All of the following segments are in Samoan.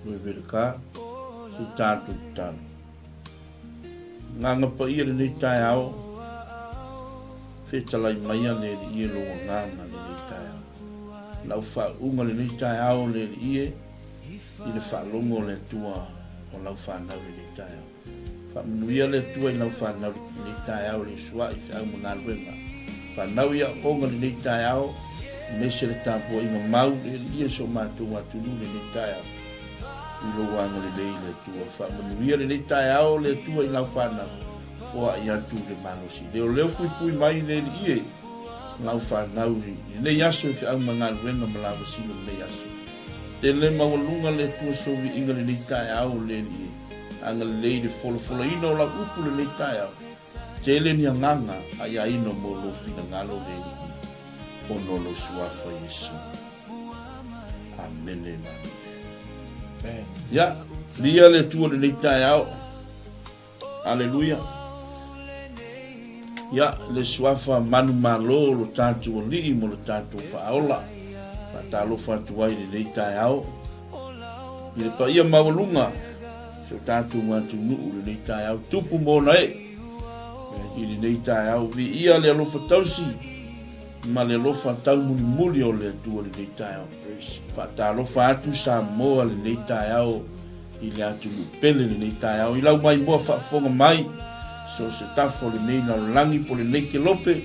Wewereka, se tātou tatalo. Nganga paia lenei taeao, whetalai mai a le alii e lou agaga lenei taeao. Lau faauuga lenei taeao le alii e, i le faalogo o le Atua o lau fanau lenei taeao. Faamanuia le Atua i lau fanau lenei taeao i le usuai feau ma galuega. Fanau i aoaoga lenei taeao, aemaise le tapuaiga mau le Alii o si o matou atunuu lenei taeao. I lou agalelei le Atua. Faamanuia lenei taeao le Atua i lau fanau. Foai atu le malosi. Leoleo puipui mai le Alii e lau fanau i lenei aso i feau ma galuega ma lavasino lenei aso. Tele maualuga le Atua souviiga lenei taeao le Alii e. Agalelei i le folafolaina o lau upu lenei taeao, tele ni agaga aiaina mo lou finagalo le Alii, ona o lou Suafa Iesu. Amene ma amene. Ia, viia le Atua lenei taeao. Aleluia. Ia, le Suafa manumalo o lo tatou Alii mo lo tatou Faaola, faatalofa atu ai i lenei taeao. I le paia maualuga o si o tatou atunuu i lenei taeao, tupu ma ona ee i lenei taeao. Viia le alofa tausi ma le alofa taumulimuli o le Atua i lenei taeao. Faatalofa atu Samoa i lenei taeao i le atunuu pele i lenei taeao. I lau maimoa faafofoga mai, so o se tafa o lenei lalolagi po o lenei kelope,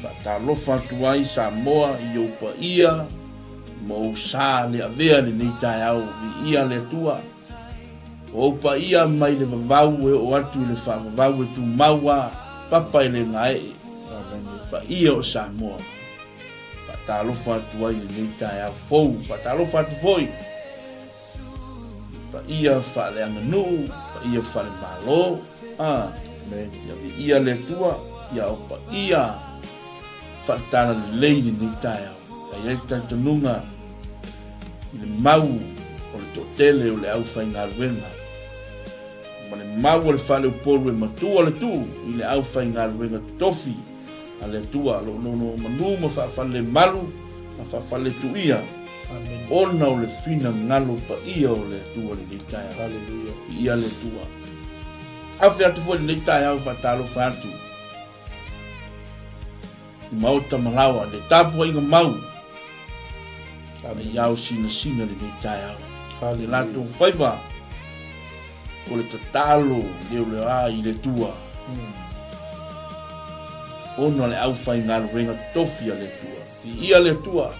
faatalofa atu ai Samoa i ou paia, Ma ou sa le avea i lenei taeao, viia le Atua. O ou paia mai le vavau e oo atu i le faavavau e tumau a papa e le gaee. Paia o Samoa. Faatalofa atu ai i lenei taeao fou. Faatalofa atu foi i paia faaleaganuu, paia faalemalo. A, ia viia le Atua, ia o paia faale-talalelei i lenei taeao. A i ai le talitonuga i le mau o le toatele o le aufaigaluega ma le mau o le faleupolu e matua le tuu i le aufaigaluega totofi a le Atua o lo o nonomanu ma faafalelemalu ma faafaletuia ona o le finagalo paia o le Atua i lenei taeao. Viia le Atua. Afe atu foi i lenei taeao faatalofa atu i maota ma laoa i le tapuaiga mau a i ao sinasina lenei taeao. Le latou faiva o le tatalo leoleoa i le Atua ona o le aufaigaluega tofi a le Atua. Viia le Atua,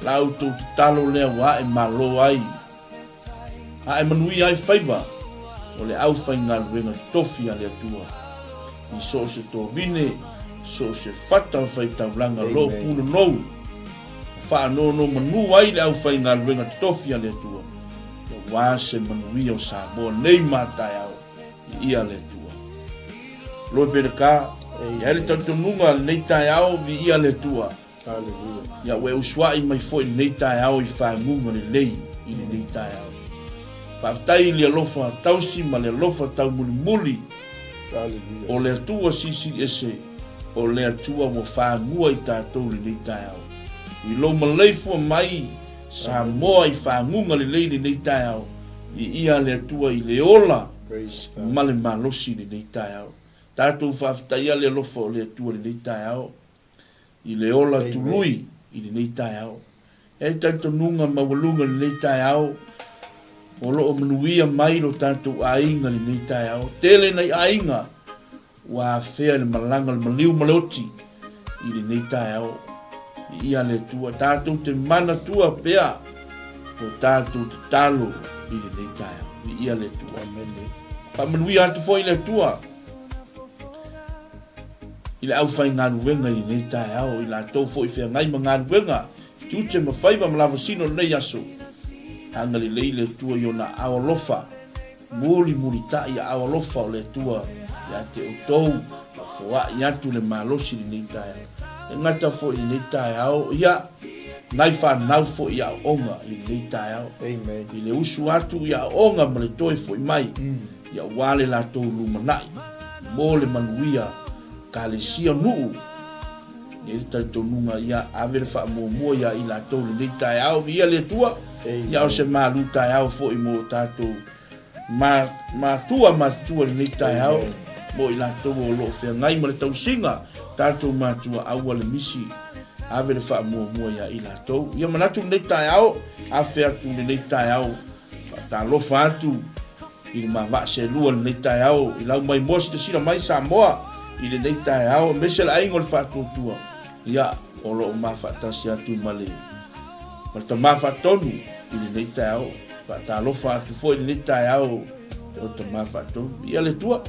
la outou tatalo lea ua ae malo ai Ae manuia ai faiva o le aufaigaluega tofi a le Atua i so o se tovine, so o se fata o faitaulaga lo punonou, ma faanonomanu ai le aufaigaluega tofi a le Atua, aua se manuia o Samoa nei ma taeao i ia le Atua. Loe Peleka, e ai le talitonuga lenei taeao viia le Atua. Hallelujah. Ia ua e usuai mai foi i lenei taeao i faguga lelei i lenei taeao. Faafetai i le alofa tausi ma le alofa taumulimuli Hallelujah. o le Atua Silisili Ese, o le Atua ua fagua i tatou i lenei taeao. I lou maleifua mai Samoa i faguga lelei i lenei taeao, i ia le Atua i le ola ma le malosi i lenei taeao. Tatou faafetaia le alofa o le Atua i lenei taeao. i le ola tului i lenei taeao. E ai talitonuga maualuga i lenei taeao, o lo o manuia mai lo tatou aiga i lenei taeao. Tele nai aiga ua afea i le malaga o le maliu ma le oti i lenei taeao. Viia le Atua, tatou te manatua pea lo tatou tatalo i lenei taeao. Viia le Atua. Amene. Faamanuia atu foi le Atua i le aufaigaluega i lenei taeao, i latou foi feagai ma galuega, tiute ma faiva ma lavasino i lenei aso. Agalelei le Atua i ona aao alofa, mulimulitai aao alofa o le Atua ia te outou, ua foai atu le malosi i lenei taeao. E gata foi i lenei taeao, ia, nai fanau foi i aoaoga i lenei taeao. Amen. I le usu atu i aoaoga ma le toe foi mai, ia aua le latou lumanai mo le manuia kalesia nuu. E i ai le talitonuga ia ave le faamuamua ia i latou i lenei taeao, viia le Atua, ia o se malu taeao foi mo tatou ma, matua matutua i lenei taeao, mo i latou o lo o feagai ma le tausiga, tatou matua aua le misi, ave le faamuamua ia i latou. Ia manatu lenei taeao, afe atu lenei taeao, faatalofa atu i le ma vaa selua i lenei taeao, i lau maimoa silasila mai Samoa i lenei taeao, aemaise le aiga o le Faatuatua, ia, o lo o ma faatasi atu ma le, ma le Tama Faatonu i lenei taeao. Faatalofa atu foi i lenei taeao o Tama Faatonu. Ia le Atua.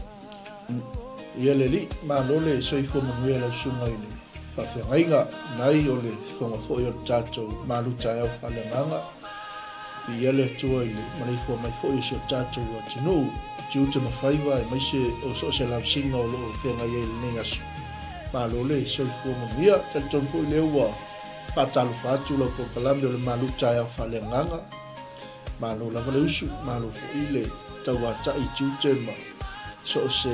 Ia le Alii, malo le soifua manuia i lau susuga i le faafeagaiga, nai o le fofoga foi o le tatou malu taeao faaleagaga. Viia le Atua i le maleifua mai foi o si o tatou atunuu i tiute ma faiva aemaise o so o se lausiga o lo o feagai ai i lenei aso. Malo le soifua manuia. Talitonu foi lea ua faatalofa atu lau polokalame o le malu taeao faaleagaga. Malo lava le usu, malo foi le tauatai i tiute ma so o se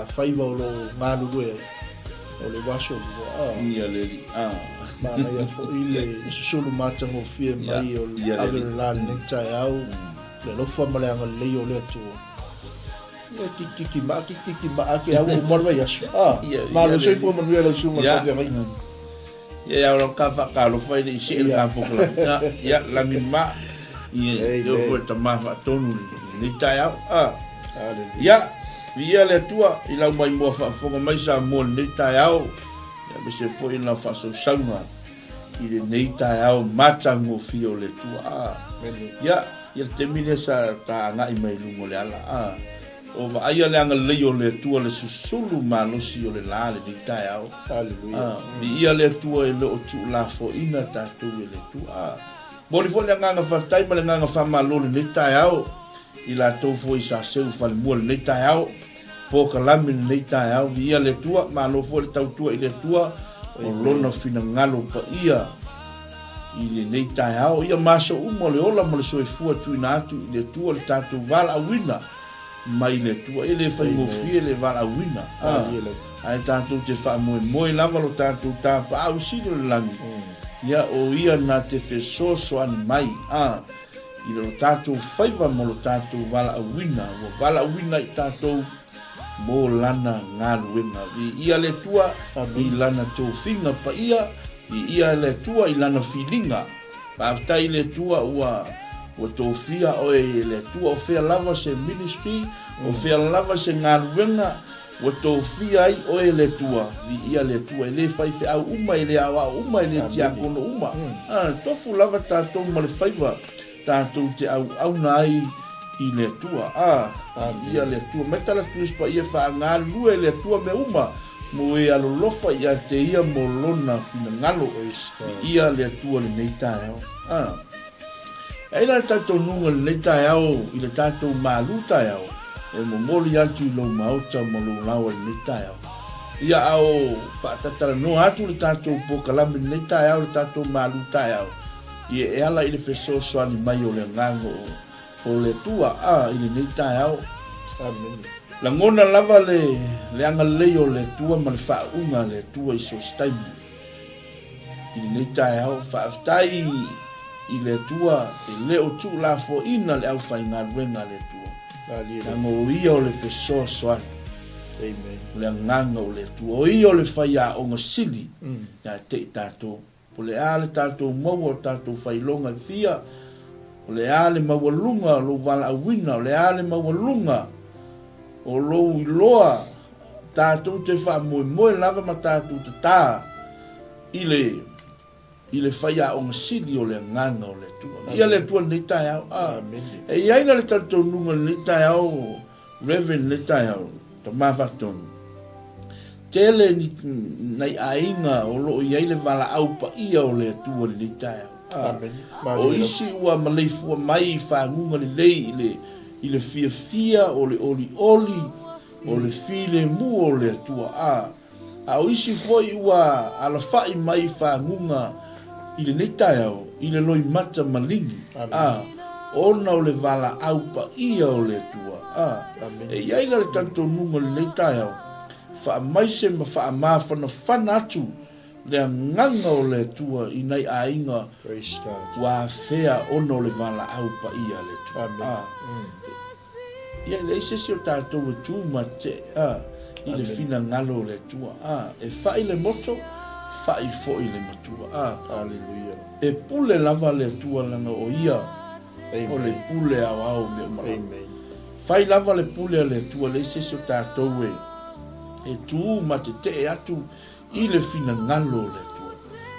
faiva o lo o galulue ai. O le ua aso lua. Ia le alii. Manaia foi le susulu matagofie mai o le ave o le la i lenei taeao, le alofa ma le agalelei o le Atua. Ia kikiki maa, kikiki maa ke au uma le vaiaso. Malo soifua manuia lau susuga i le faafeagaiga. Ia ia lau ka whakalofa i le isi ele ka pokla. Ia langi ma. Ia ia foi tama whaatonu ni tai au. Ah. Ia ia le tua i lau mai mua whaafonga mai sa mua nei tai au. Ia me se foi lau whaasausauga i le nei tai au matangofie o le tua. Ah. Ia ia le taimi lea sa ta agai mai luga o le ala. Ah. O vaaia le agalelei o le Atua le susulu malosi o le la lenei taeao. Aleluia. Viia le Atua e le o tuulafoaina tatou e le Atua. A momoli foi le agaga faafetai ma le agaga faamalo lenei taeao i latou foi sa seu falemua lenei taeao, polokalame lenei taeao. Viia le Atua, malo foi le tautua i le Atua o Lona finagalo paia i lenei taeao. Ia ma aso uma o le ola ma le soifua tuuina atu i le Atua le tatou valaauina mai le Atua. E le faigofie le valaauina, a, ae tatou te faamoemoe lava lo tatou Tapaau Sili o le Lagi, ia o Ia na te fesoasoani mai, a, i lo tatou faiva ma lo tatou valaauina, ua valaauina i tatou mo Lana galuega. Viia le Atua i Lana tofiga paia, viia le Atua i Lana filiga. Faafetai i le Atua ua ua tofia oe e le Atua, o fea lava se ministry, o fea lava se galuega ua tofia ai oe e le Atua, viia le Atua. E le faifeau uma, e le aoao uma, e le tiakono uma. A, tofu lava tatou ma le faiva tatou te auauna ai i le Atua. A, viia le Atua. Mai tala Tusi Paia faagalulue e le Atua mea uma mo e alolofa ia te ia mo lona finagalo. Viia le Atua lenei taeao. A, e ai la le talitonuga i lenei taeao i le tatou malu taeao e momoli atu i lou maota ma lou laoa i lenei taeao. Ia a o faatatalanoa atu le tatou polokalame i lenei taeao, le tatou malu taeao, Ia e ala i le fesoasoani mai o le Agaga o le Atua a i lenei taeao. Amene. Lagona lava le le agalelei o le Atua ma le faauuga a le Atua i so o se taimi i lenei taeao. Faafetai i le Atua e le o tuulafoaina le aufaigaluega a le Atua. Leaga o Ia o le fesoasoani. Amen. O le Agaga o le Atua. O Ia o le faiaoga sili ia te i tatou. O le a le tatou maua o tatou failoga e fia? O le a le maualuga o lou valaauina? O le a le maualuga o lou iloa? Tatou te faamoemoe lava ma tatou tatā i le i le faiaoga sili o le Agaga o le Atua. Viia le Atua i lenei taeao. E i ai la le talitonuga i lenei taeao Rev. Lenei taeao, Tama Faatonu, tele ni nai aiga o lo o i ai le valaau paia o le Atua i lenei taeao. Amen. O isi ua maleifua mai i faguga lelei i le, i le fiafia o le olioli, o le filemu o le Atua. A, a o isi foi ua alafai mai i faguga I lenei taeao, i le loimata maligi, a, ona o le valaau paia o le Atua, a, e i ai la le talitonuga i lenei taeao, faamaise ma faamafanafana atu le agaga o le Atua i nai aiga ua afea ona o le valaau paia a le Atua. A, Ia, e leai se isi o tatou e tu ma te, a, i le finagalo o le Atua, a, e fa'i le moto, fa'i foi le matua, a. Aleluia. E pule lava le Atua leaga o Ia o le pule aoao o mea uma lava. Amen. Fai lava le pule a le Atua, leai se isi o tatou e, e tu ma tetee atu i le finagalo o le Atua.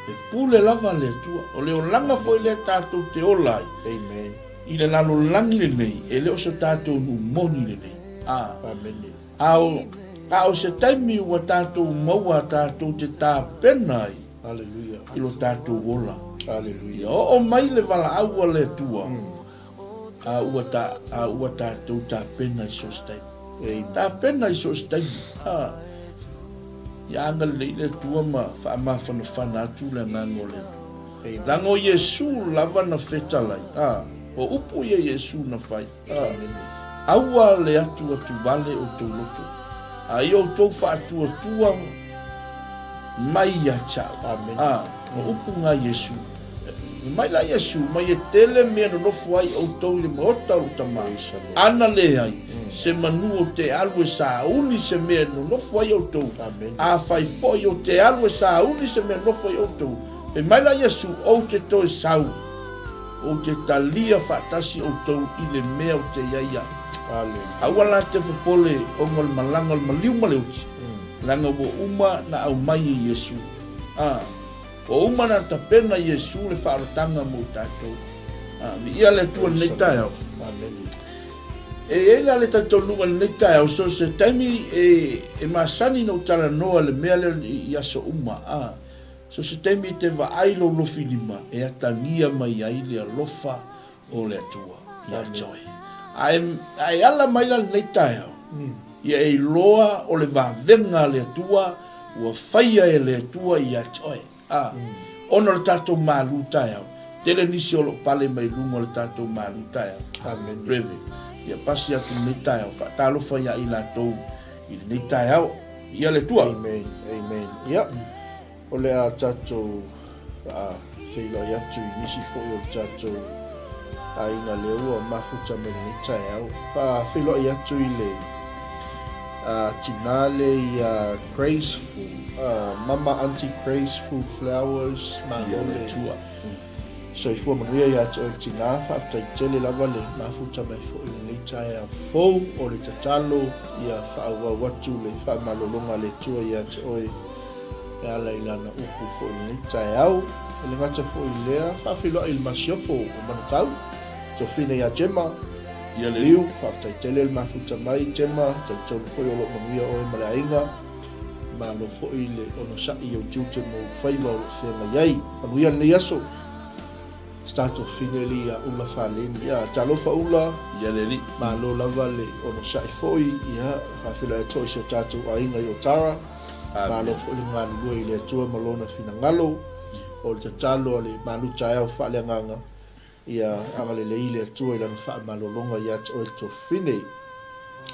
E pule lava le Atua. O le olaga foi lea tatou te ola ai. Amen. I le lalolagi lenei, e le o se tatou nuu moni lenei. A. Amene. A o, a o se taimi ua tatou maua tatou te tapena ai. Aleluia. I lo tatou ola. Aleluia. Ia oo mai le valaau a le Atua. A ua ta, a ua tatou tapena i so o se taimi. Amen. Tapena i so o se taimi. A. Ia agalelei le Atua ma faamafanafana atu le agaga o le Atua. Amen. Leaga o Iesu lava na fetalai, a, o upu ia Iesu na fai, a, Amen. Aua le atuatuvale outou loto, a ia outou faatuatua mai ia te au. Amen. A, o upu nga Iesu. Fai mai la Iesu, Mai e tele mea nonofo ai outou i le maota o lou Tama, ana leai, se manu o te alu e sauni se mea e nonofo ai outou, afai foi o te alu e sauni se mea e nonofo ai outou. Fai mai la Iesu, Ou te toe sau, ou te talia faatasi outou i le mea o te i ai au. Aua la te popole ona o le malaga o le maliu ma le oti, leaga ua uma na aumai e Iesu. A. Ua uma ona tapena Iesu le faaolataga mo tatou. A, viia le Atua i lenei taeao. E i ai la le talitonuga i lenei taeao, so se taimi e, e masani ona ou talanoa i le mea lea i aso uma, a, so se taimi e te vaai lou lofilima e atagia mai ai le alofa o le Atua ia te oe. A e, a e ala mai la lenei taeao, ia e iloa o le vavega a le Atua ua faia e le Atua ia te oe. A, ona o le tatou malu taeao, tele nisi o lo o pale mai luga o le tatou malu taeao. Amene. Reve, ia pasi atu lenei taeao, faatalofa ia i latou i lenei taeao. Ia le Atua. Amen. Amen. Ia. O le a tatou faafeiloai atu i nisi foi o le tatou aiga lea ua mafuta mai lenei taeao. Faafeiloai atu i le tina le ia Graceful, Mama Auntie Graceful Flowers, malo le soifua manuia ia te oe le tina. Faafetai tele lava le mafuta mai foi i lenei taeao fou. O le tatalo ia faaauau atu le faamalologa a le Atua ia te oe e ala i lana upu foi i lenei taeao. E le gata foi i lea, faafeiloai i le masiofo o Manukau, Tofina ia Gemma, Ia le Liu, faafetai tele le mafuta mai Gemma, talitonu foi o lo o manuia oe ma le aiga. Malo foi le onosai i ou tiute ma ou faiva o lo o feagai ai. Manuia lenei aso. Se tatou fine ia Ula Faleni. Ia, talofa Ula. Ia le alii. Malo lava le onosai foi. Ia, faafeiloai atu foi i si o tatou aiga i Otara. Malo foi le galulue i le Atua ma Lona finagalo. O le tatalo a le malu taeao faaleagaga, ia agalelei le Atua i Lana faamalologa ia te oe le tofine.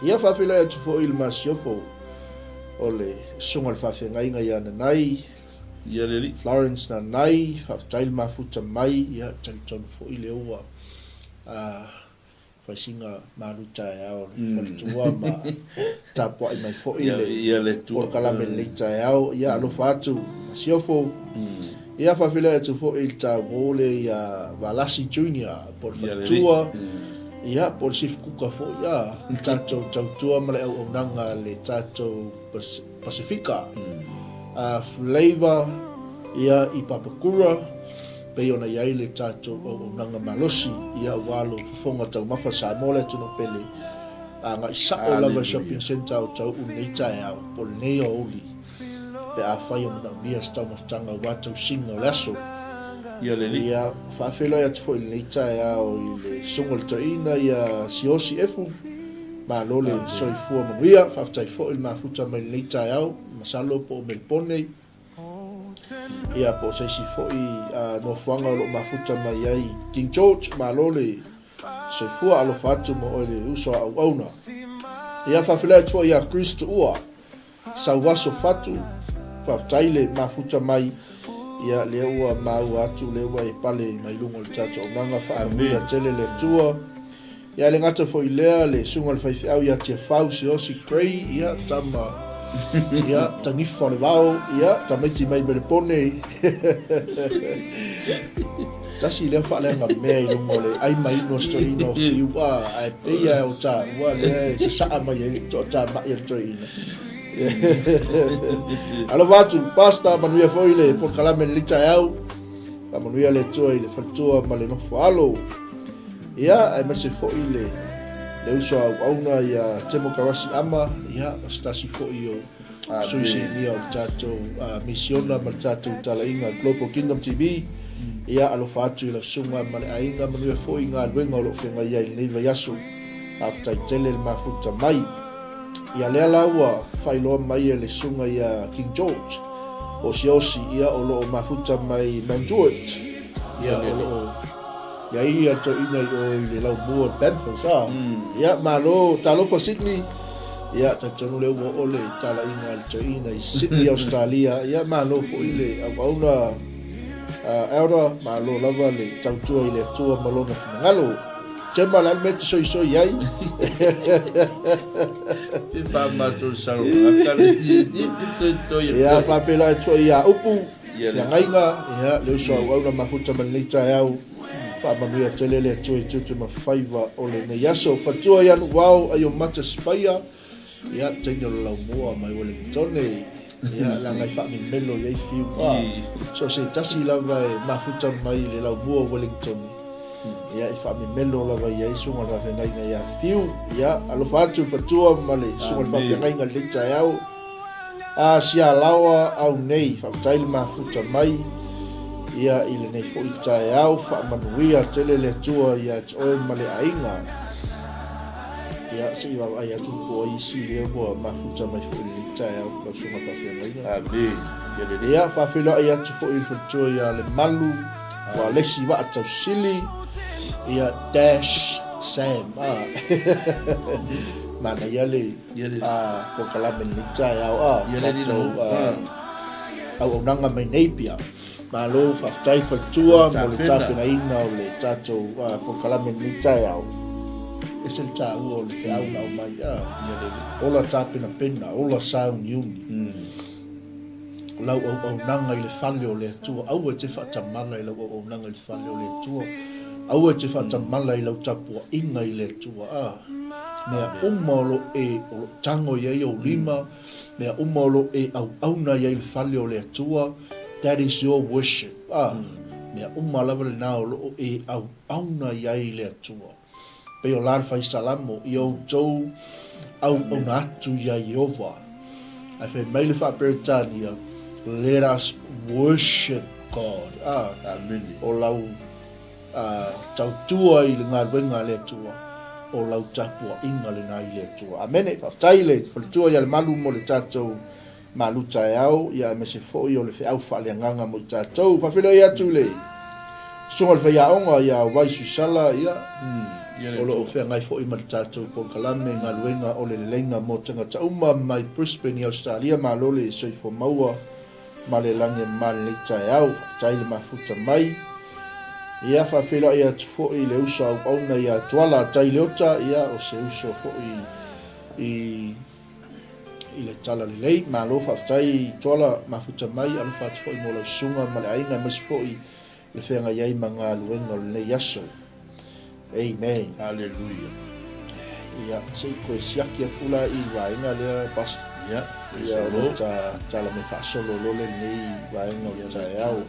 Ia faafeiloai atu foi i le masiofo o le Susuga i le Faafeagaiga ia Nanai, Ia le Alii. Florence Nanai, faafetai le mafuta mai, ia talitonu foi lea ua fai sina malu taeao le faletua ma tapuai mai foi le polokalame lenei taeao. Ia alofa atu Masiofo. Ia faafeiloai atu foi i le tauo le ia Valasi Junior po o le faletua. Ia po o le sifukuka foi ia le tatou tautua ma le auaunaga a le tatou Pasifika. Flavor ia i Papakura. Pei ona i ai le tatou auaunaga malosi ia aua lou fofoga taumafa Samoa le atunuu pele agai sao lava i shopping centre o Tau'u lenei taeao po o lenei aoauli pe afai o manaomia se taumafataga aua tausiga o le aso. Ia le Alii. Ia faafeiloai atu foi i lenei taeao i le Susuga i le Toeaina ia Siaosi Efu, malo le soifua manuia, faafetai foi le mafuta mai lenei taeao, masalo po o Melipone. Ia po o se isi foi nofoaga o lo o mafuta mai ai King George, malo le soifua, alofa atu mo oe le uso a auauna. Ia faafeiloai atu foi ia Chris Tuua, Sauaso Fatu, faafetai le mafuta mai, ia lea ua maua atu lea ua e pale mai luga o le tatou auaunaga, faamanuia tele le Atua. Ia e le gata foi i lea, le susuga i le faifeau ia Tiafau Siaosi Gray, ia, tama, ia, tanifa o le vao, ia, tamaiti mai Melepone. Tasi lea faaleaga mea i luga o le ai maino a si toeaina o Fiu, a, ae pei lava o taua lea e sasaa mai ai le toatamai a le toeaina. Alofa atu, Pastor, manuia foi le polokalame i lenei taeao. Faamanuia le Atua i le faletua ma le nofo alo. Ia, aemaise foi le, le uso a auauna ia Temo Karasi Ama, ia, o se tasi foi o sui sinia o le tatou uh, misiona ma le tatou talaiga Global Kingdom TV. Ia, alofa atu i lau susuga ma le aiga, manuia foi i galuega o lo o feagai ai i lenei vaiaso. Faafetai tele le mafuta mai. Ia lea la ua faailoa mai e le susuga ia King George o Siaosi, ia o lo o mafuta mai Mount Druitt, ia o lo o i ai ia toeaina i o i le laumua o le Panthers a. Ia malo, talofa Sydney. Ia talitonu lea ua oo le talaiga a le toeaina i Sydney Australia. Ia malo foi le auauna uh, Elder, malo lava le tautua i le Atua ma lona finagalo. Tema le a le mea e te soisoi ai. Te whaamato saro aka le toi toi. Ia whawhela e tua ia upu, whiangaiga, ia le uso au au na mafuta ma lenei taeao. Whaamanuia tele le Atua i tiute ma faiva o lenei aso. Whatua ia Nuuao ai o mata spaia. Ia teine o le laumua mai Wellingtone. Ia leaga i faamemelo i ai fiu a. So se tasi lava e mafuta mai i le laumua o Wellingtone. Ia i faamemelo lava i ai susuga i le faafeagaiga ia Fiu. Ia alofa atu le fatua ma le susuga i le faafeagaiga i lenei taeao. A sialaoa au nei, faafetai le mafuta mai ia i lenei foi taeao, faamanuia tele le Atua ia te oe ma le aiga. Ia, se i vaavaai atu po o ai isi lea ua mafuta mai foi i lenei taeao, lau susuga faafeagaiga. Amen. Ia lelei. Ia, faafeiloai atu foi i le faletua ia Lemalu, ua Alesi Vaa Tausili, ia Dash Sam. Ah. Manaia le polokalame i lenei taeao, ah, tatou auaunaga mai nei pia. Malo faafetai faletua mo le tapenaina o le tatou polokalame i lenei taeao. Ese le taua o le feau na aumai, ah, ola tapenapena, ola sauniuni. Lau auaunaga i le fale o le Atua. Aua e te faatamala i lau auaunaga i le fale o le Atua. Aua e te faatamala i lau tapuaiga i le Atua. A, mea uma o lo e, o lo o tago i ai ou lima, mea uma o lo o e auauna i ai i le fale o le Atua, that is your worship. A, mea uma lava lena o lo o e auauna i ai i le Atua. Pei o la le fai Salamo, I outou auauna atu iā Ieova. Ae fai mai le Faa-Peretania, Let us worship God. A, Amene. o lau a, tautua i le galuega a le Atua, o lau tapuaiga lena i le Atua. Amene. Faafetai le faletua ia Lemalu mo le tatou Malu taeao, ia aemaise foi o le feau faaleagaga mo i tatou. Faafeiloai atu i le Susuga i le Faiaoga ia Wai Suisala, ia, o lo o feagai foi ma le tatou polokalame galuega o le leleiga mo tagata uma mai Brisbane i Ausetalia. Malo le soifua maua ma le lagi e mama lenei taeao. Faafetai le mafuta mai. Ia, faafeiloai atu foi i le uso auauna ia Tuala Tai Leota, ia, o se uso foi i i le tala lelei. Malo faafetai Tuala mafuta mai, alofa atu foi mo lau susuga ma le aiga aemaise foi le feagai ai ma galuega o lenei aso. Amen. Hallelujah. Ia, se i toe siaki atu la i vaega lea, Pastor. Ia, Ia, o lo ta tala me faasolo loa lenei vaega o le taeao.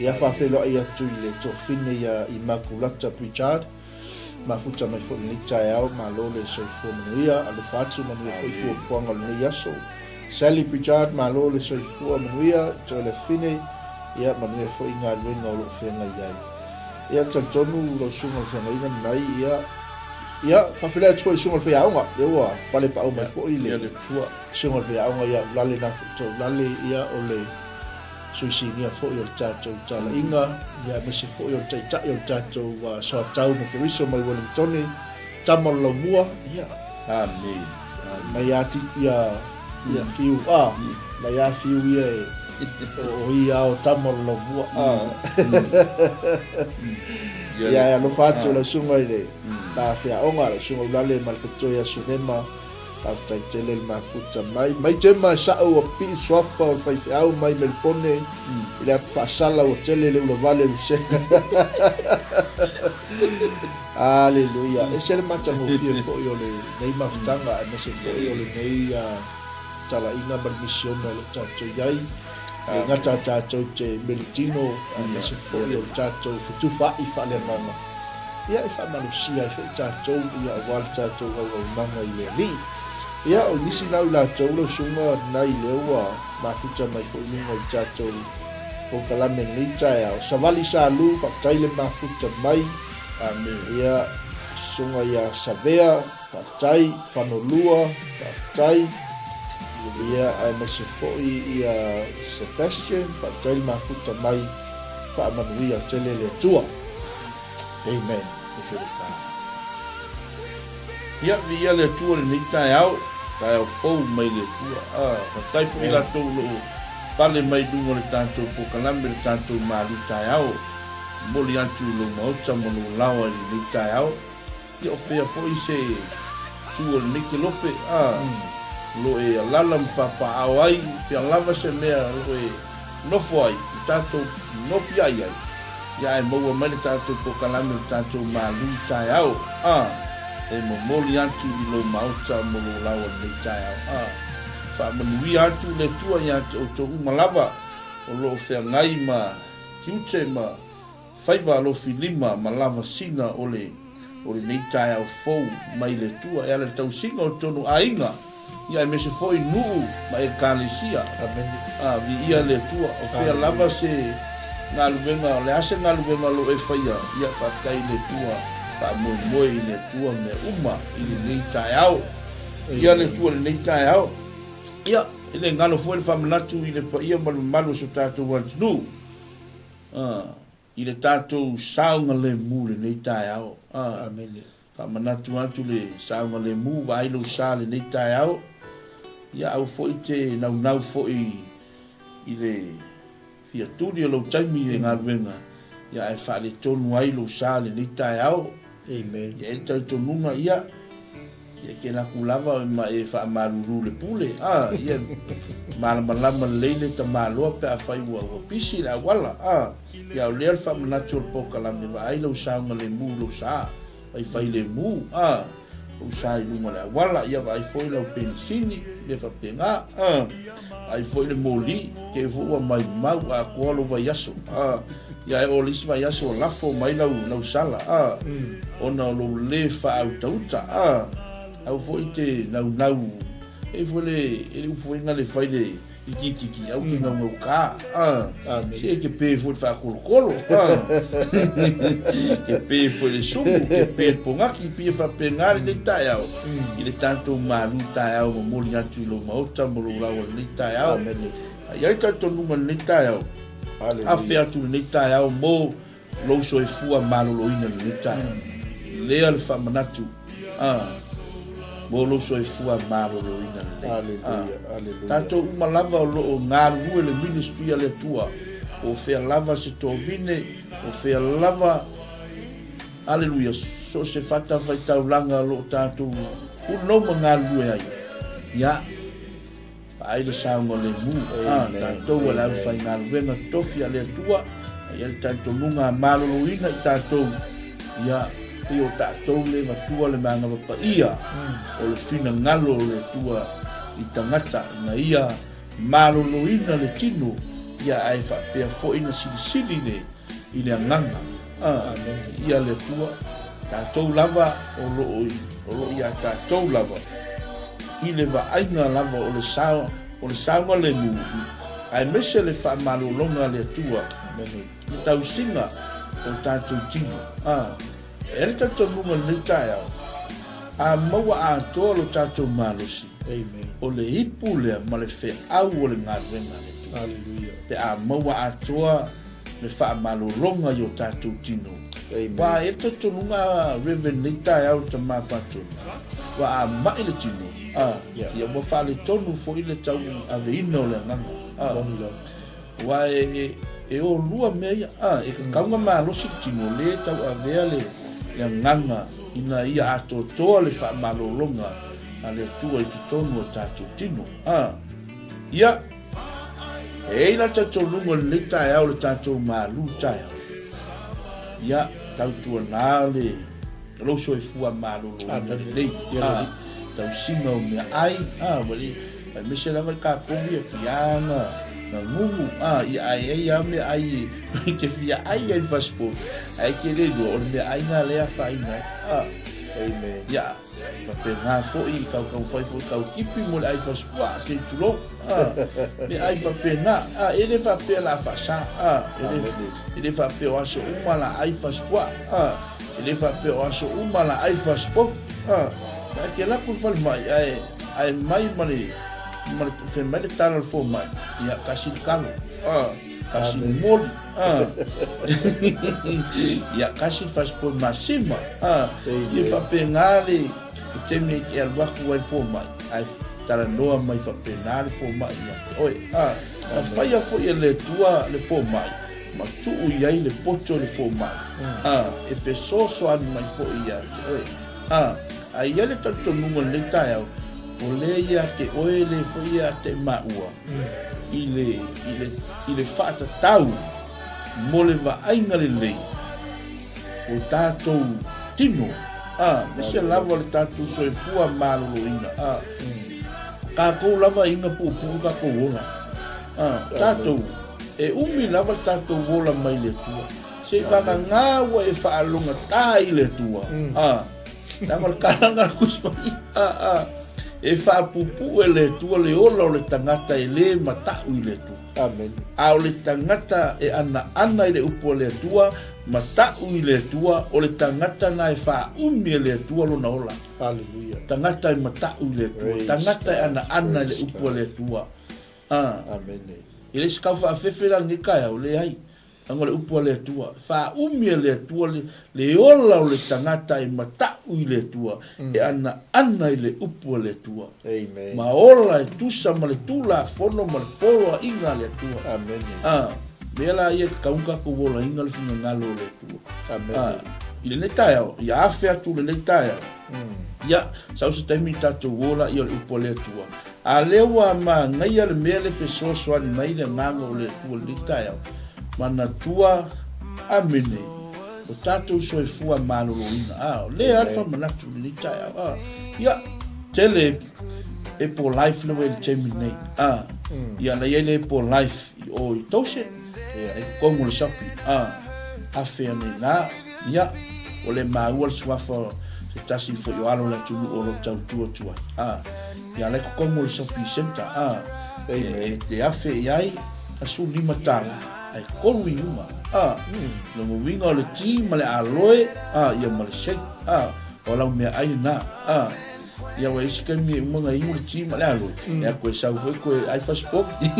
Ia, faafeiloai atu i le tofine ia Imakulata Pritchard. Mafuta mai foi lenei taeao, malo le soifua manuia, alofa atu manuia foi fuafuaga o lenei aso. Sally Pritchard, malo le soifua manuia, Joel Fine, ia manuia foi galuega o lo o feagai ai. Ia talitonu lau susuga i le feagaiga lenai, ia ia faafeiloai atu foi i le susuga i le faiaoga, lea ua pale paau mai foi le susuga i le faiaoga ia Ulale na foi Toulale, ia o le. Sui Sinia foi o le tatou talaiga, ia aemaise foi o le Taitai o le tatou Soatau mo Keriso mai Wellingtone, tama o le Laumua, ia. Amene. Mai a ti ia ia fiu a mai a fiu ia e o ia o tama o le Laumua a. Ia e alofa atu lau susuga i le ta feaoga lau susuga Ulale ma le fetoe ia Sunema. Faafetai tele le mafuta mai. Mai Gemma e sa'o ua pipii suafa o le faifeau mai Melipone i le apu faasala ua tele le ulavale o le vasega. Aleluia. Ese le matagofie foi o lenei mafutaga aemaise foi o lenei talaiga ma le misiona o lo o tatou i ai. E le gata tatou te melitino aemaise foi o le tatou fetufaai faaleagaga. Ia e faamalosia ai foi tatou ia aua le tatou auaunaga i le Alii. Ia o nisi na o i latou lau susuga nai lea ua mafuta mai foi i luga o le tatou polokalame i lenei taeao. Savali Salu, faafetai le mafuta mai. Amen. Ia, susuga ia Savea, faafetai. Fanolua, faafetai. Ia, aemaise foi ia Sebastian, faafetai le mafuta mai. Faamanuia tele le Atua. Amen. E Filipa. Ia, viia le Atua i lenei taeao, taeao fou mai le Atua. Ah, faafetai foi i latou o lo o pale mai i luga o le tatou polokalame, le tatou malu taeao. Momoli atu i lou maota ma lou laoa i lenei taeao. Ia o fea foi se tu o lenei kelope, a, o lo o e alala ma papaaao ai, o fea lava se mea o lo o e nofo ai, ma tatou nopiai ai, ia ae maua mai le tatou polokalame o le tatou malu taeao, a, e momoli atu i lou maota mo lou laoa i lenei taeao, a, faamanuia atu le Atua ia te outou uma lava o lo o feagai ma tiute ma Faiva alofi lima ma lava sina o le o lenei taeao fou mai le Atua e ala i le tausiga o tonu aiga, ia aemaise foi nuu ma ekalesia. Amene. A, viia le Atua, o fea lava se galuega, o le a se galuega o lo o e faia, ia faafetai i le Atua, faamoemoe i le Atua mea uma i lenei taeao. Viia le Atua i lenei taeao. Ia, e le galo foi le faamanatu i le paia ma le mamalu o so tatou atunuu. I le tatou saogalemu i lenei taeao. Amene. Faamanatu atu le saogalemu, vaai lou sa i lenei taeao. Ia aua foi te naunau foi i le fia tuli o lou taimi i galuega, ia ae faaletonu ai lou sa i lenei taeao. Amen. Ia e i ai le talitonuga, ia, Ia e kela aku lava ma e faamalulu le pule, a, ia malamalama lelei le tamaloa pe afai ua, ua pisi le auala, a, ia o lea le faamanatu o le polokalame, vaai lou saogalemu lou sa, faifai lemu, a, lou sa i luga o le auala, ia vaai foi lau penisini, mea faapena, a, vaai foi le moli, te i foi ua maumau atoa lou vaiaso, a, Ia ae o le isi vaiaso lafo mai lau lau sala a ona o lou le faautauta a au foi te naunau e foi le e le upu foi na le fai le ikikiki au ke naunau ka a se ke pe foi le faakolokolo a ke pe foi le sumu ke pe le pogaki pei e faapena lenei taeao i le tatou malu taeao momoli atu i lou maota ma lou laoa i lenei taeao. A i ai talitonuga i lenei taeao, afe atu i lenei taeao mo lou soifua maloloina i lenei taeao. Lea le faamanatu a mo lou soifua maloloina lelei. A tatou uma lava o lo o galulue le ministry a le Atua, po o fea lava se tovine, po o fea lava, aleluia, so o se fatafaitaulaga o lo o tatou punou ma galulue ai, ia, Vaai le saogalemu a tatou a le aufaigaluega totofi a le Atua, a i ai le talitonuga a maloloina i tatou, ia, pei o tatou le matua le manava paia o le finagalo o le Atua i tagata ina ia maloloina le tino, ia ae faapea foi na silisili le i le agaga. A, ia le Atua, tatou lava o lo o, o lo o iā tatou lava, i le vaaiga lava o le sao, o le saogalemu, aemaise le faamalologa a le Atua, le tausiga o tatou tino. A, e i ai le talitonuga i lenei taeao, a maua atoa lo tatou malosi, Amen. o le ipu lea ma le feau o le galuega a le Atua. Hallelujah. pe a maua atoa le faamalologa i o tatou tino. Aua e i ai le talitonuga a Rev. Nei taeao le tama Fatonu, ua a mai le tino, a, ia ua faaletonu foi le tauaveina o le agaga, a. Aua e, e o lua mea ia, a, e tatau ona malosi le tino, lē tauavea le, le agaga ina ia atoatoa le faamalologa a le Atua i totonu o tatou tino, a. Ia, e i ai la talitonuga i lenei taeao le tatou malu taeao. Ia, tautuana le lou soifua maloloina lelei, a, tausiga o meaai, a, ua le, aemaise lava i tatou ia fia na, na gugu, a, ia ae i ai lava meaai e te fia ai ai i passport, ae e te le iloa o le meaai na lea e afaina ai, a. Amen. Ia, Faapena foi i tau taumafai foi tau tipi mo le ai fasipuaa se i tulou a me ai faapena a e le faapea la faasa a e le e le faapea o aso uma la ai fasipuaa a e le faapea o aso uma la ai fasipovi a ma e te laku le falemai ae ae mai ma le ma le fai mai le tala o le fomai ia kasi le kalo a kasi le moli a ia kasi le fasipovi masima a ia faapena le taimi e te alu atu ai le fomai ae talanoa mai faapena le fomai ia te oe a na faia foi e le Atua le fomai ma tuu i ai le poto i le fomai a e fesoasoani mai foi ia te oe a ae i ai le talitonuga i lenei taeao o lea ia te oe le foi ia te maua i le, i le, i le faatatau mo le vaaiga lelei o tatou tino, a, aemaise lava o le tatou soifua maloloina, a, tatou lava inga puupuu tatou ola, a, tatou, e umi lava le tatou ola mai le Atua, se i vagana ua e faalogata i le Atua, a, leaga o le tala lena a le Tusi Paia, a, a, e faapuupuu e le Atua le ola o le tagata e le matau i le Atua. Amene. A o le tagata e anaana i le upu a le Atua, ma ta'u i le Atua, o le tagata na e faaumi e le Atua lona ola. Hallelujah. Tagata e mata'u i le Atua, Praise tagata e God. anaana i le Praise upu a God. le Atua. A. Amene. E le se kau faafefe la lenei taeao, leai. Leaga o le upu a le Atua, e faaumi e le Atua le, le ola o le tagata e mata'u i le Atua, e anaana i le upu a le Atua. Amen. Ma ola e tusa ma le Tulafono ma le poloaiga a le Atua. Amene. A, mea la ia e tatau ona tatou olaina le finagalo o le Atua. Amene. A, i lenei taeao, ia afe atu lenei taeao. Ia, sau se taimi tatou ola ia o le upu a le Atua. A lea ua manaia le mea le fesoasoani mai le Agaga o le Atua i lenei taeao, manatua, amene, o tatou soifua maloloina. A, o lea le faamanatu i lenei taeao. A, ia, tele Apple Life le ua i le taimi nei. A, ia, na i ai le Apple Life i o i Tause, ia, i totonu o le sapi. A, afe ane i ina, ia, ua le maua le suafa o se tasi foi o alo o le atunuu o lo o tautua atu ai. A, Ia la e totonu o le shopping centre a e te afe i ai a $15 ae 3 iuga a lona uiga o le ti ma le aloe a ia ma le shake a o lau meaai lena a ia ua isi taimi e uma ona inu le ti ma le aloe ia koe sau foi koe ai fasipovi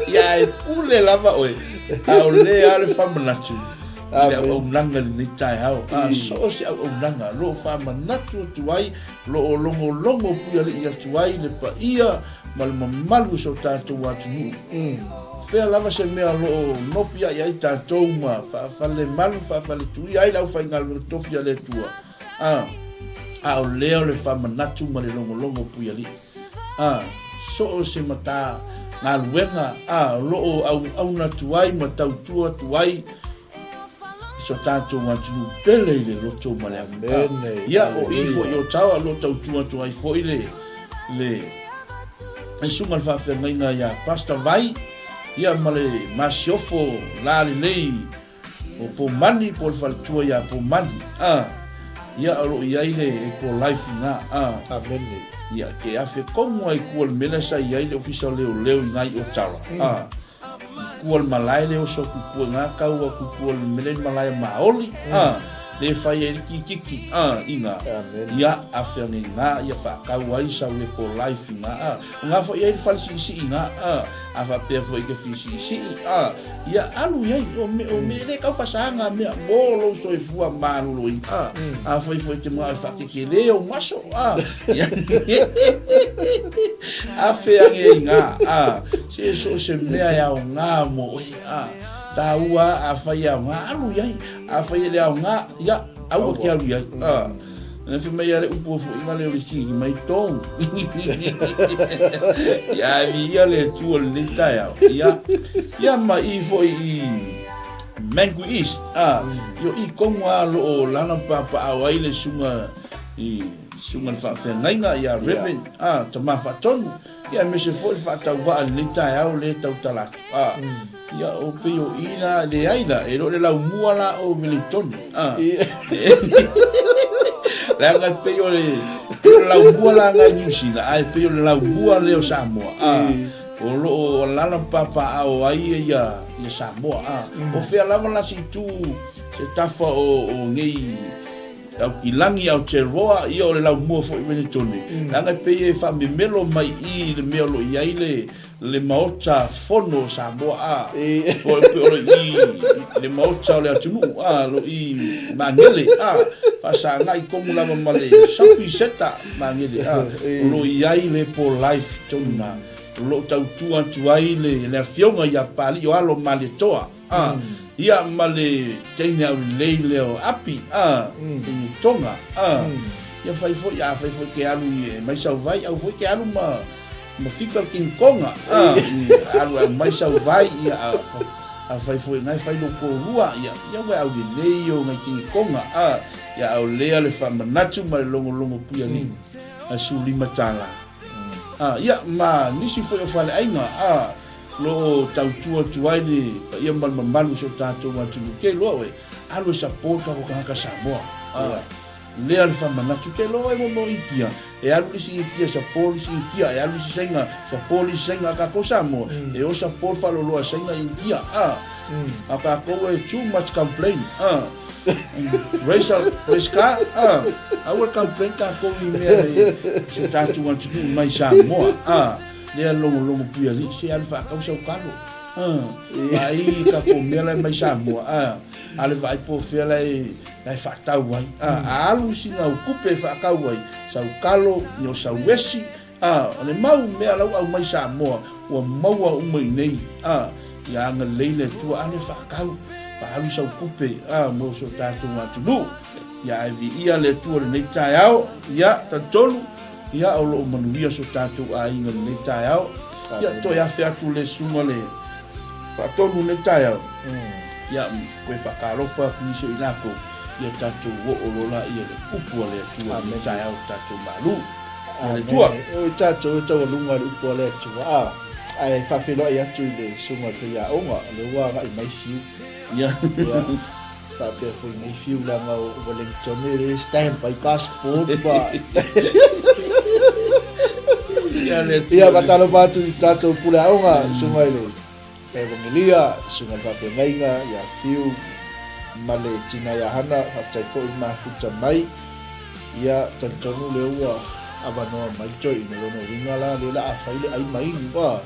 ia e pule lava oe a o lea a le faamanatu i le auaunaga i lenei taeao. A so o se auaunaga, lo o faamanatu atu ai, lo o logologo puialii atu ai le paia ma le mamalu o so tatou atunuu. Fea lava se mea o lo o nopiai ai tatou ma faafalemalu, faafaletui ai le aufaigaluega tofi a le Atua, a, a o lea o le faamanatu ma le logologo puialii. A, so o se matagaluega, a, o lo o auauna atu ai ma tautua atu ai i so tatou atunuu pele i le loto ma le agaga. Ia, o i foi o Ottawa o lo o tautua atu ai foi le, le, le susuga i le faafeagaiga ia Pastor Vai, ia ma le masiofo la lelei o Pomani po o le faletua ia Pomani. A, ia o lo o i ai le Eco Life i ina. A, Amene. Ia, ke afe komu ai kua le mea lea sa i ai le ofisa o leoleo i ina i Ottawa. A, I kua le malae le oso kuku e ngā kaua kuku o le mele malae maoli. A, Le fai ai le kikiki, a, i ngā. Ia, a whea nei ngā, ia whaakau ai sau e po life i ngā, a. O ngā whai ai le whale siisii ngā, a. A whapea foi ke fi siisii, a. Ia, alu i ai, o me, o me le kau whasaa ngā mea, mō lou soifua malolo i, a. A whai foi te mga e whakeke le o maso, a. Ia, a whea nei ngā, a. Se so se mea e ao ngā mō oe, a. Tāua, a whai ao ngā, alu i ai. Afai e le aoga, ia, aua ke alu i ai. Ah. Na fai mai ale upu o fuiga le o le kiki mai tong. Ia, mi ia le tua le nei taeao. Ia, ia ma i foi i Mangu East. Ah, io i kongu a lo o lana papa au ai le sunga i sunga le whaawhengainga ia Reverend, ah, tama whaatonu. Ia, me se foi le whaatauwaa le nei taeao le tautala atu. Ah, Ia, o pei o i la, leai la, e le o le laumua la o Wellington. Ah. Leaga e pei o le, pei o le laumua la ngai New Zealand, ae pei o le laumua lea o Samoa. Ah. O lo o alala ma papaao ai ia, ia Samoa. Ah. O fea lava la se itu, se tafa o, o nei Aukilagi, Aotearoa, ia o le laumua foi Wellington. Leaga e pei e faamemelo mai i le mea o lo o i ai le, le Maota Fono o Samoa, a, o le i, le Maota o le atunuu, a, lo i Magele, a, faasagai komu lava ma le Sapi Seta Magele, a, o lo i ai le po life tonu na, o lo o tautua atu ai le, le afioga ia Papalii o alo Malietoa, a, ia ma le teine aulelei lea o Api, a, teine Tonga, a, ia fai foi, a fai foi ke alu i e mai sau vai, au foi ke alu ma, Ma fika le King Konga, a, alu e aumai sau vai, ia, a, a fai foi ngai fai lou kōlua, ia, ia ua au lelei o ngai King Konga, a, ia au lea le faamanatu ma le logologo puialii, a 15 tālā. A, ia, ma nisi foi o faleaiga, a, lo o tautua atu ai le paia ma le mamalu o si o tatou atunuu, ke iloa oe, alu e support kako tagata Samoa, a, Lea le faamanatu ke loa e momo Ipia, e alu le isi Ipia sa po le isi Ipia, e alu le isi Saina sa po le isi Saina, a kakou Samoa, e o sa po le faaloloa Saina Ipia, a, a kakou e too much complain, a, racial, race car, a, aua le complain kakou i mea e se tatou atunuu mai Samoa, a, lea logologo puialii se alu faakau sau kalo, a, vaai kakou mea la e mai Samoa, a, a le vaai po o fea la e la e faatau ai. A, a alu sina au kupe e faakau ai, sau kalo, i o sau esi, a, o le mau mea lau aumai Samoa, ua maua uma i nei, a, ia agalelei le Atua, alu e faakau, faaalu sau kupe, a, mo so tatou atunuu. Ia ae viia le Atua lenei taeao, ia, talitonu, ia, o lo o manuia so tatou aiga lenei taeao. Ia, toe afe atu le susuga le faatonu lenei taeao. Ia, Koe whakaalofa atu nisi o i lakou, ia tatou oo loa la ia le upu a le Atua i lenei taeao tatou malu. Ia le Atua. E oi tatou e taualuga i le upu a le Atua, a, ae faafeiloai atu i le susuga i le faiaoga, o lea ua agai mai fiu. Ia. Ia, faapea foi nei fiu leaga o Wellington e le stamp ai passport ma... Ia le Atua. Ia, faatalofa atu i tatou pule aoga, susuga i le Evangelia, Susuga i le Faafeagaiga ia Fiu ma le Tina ia Hana, faafetai foi le mafuta mai. Ia, talitonu lea ua avanoa mai le toeaina, lona uiga la lea la a fai le ai ma inu, a,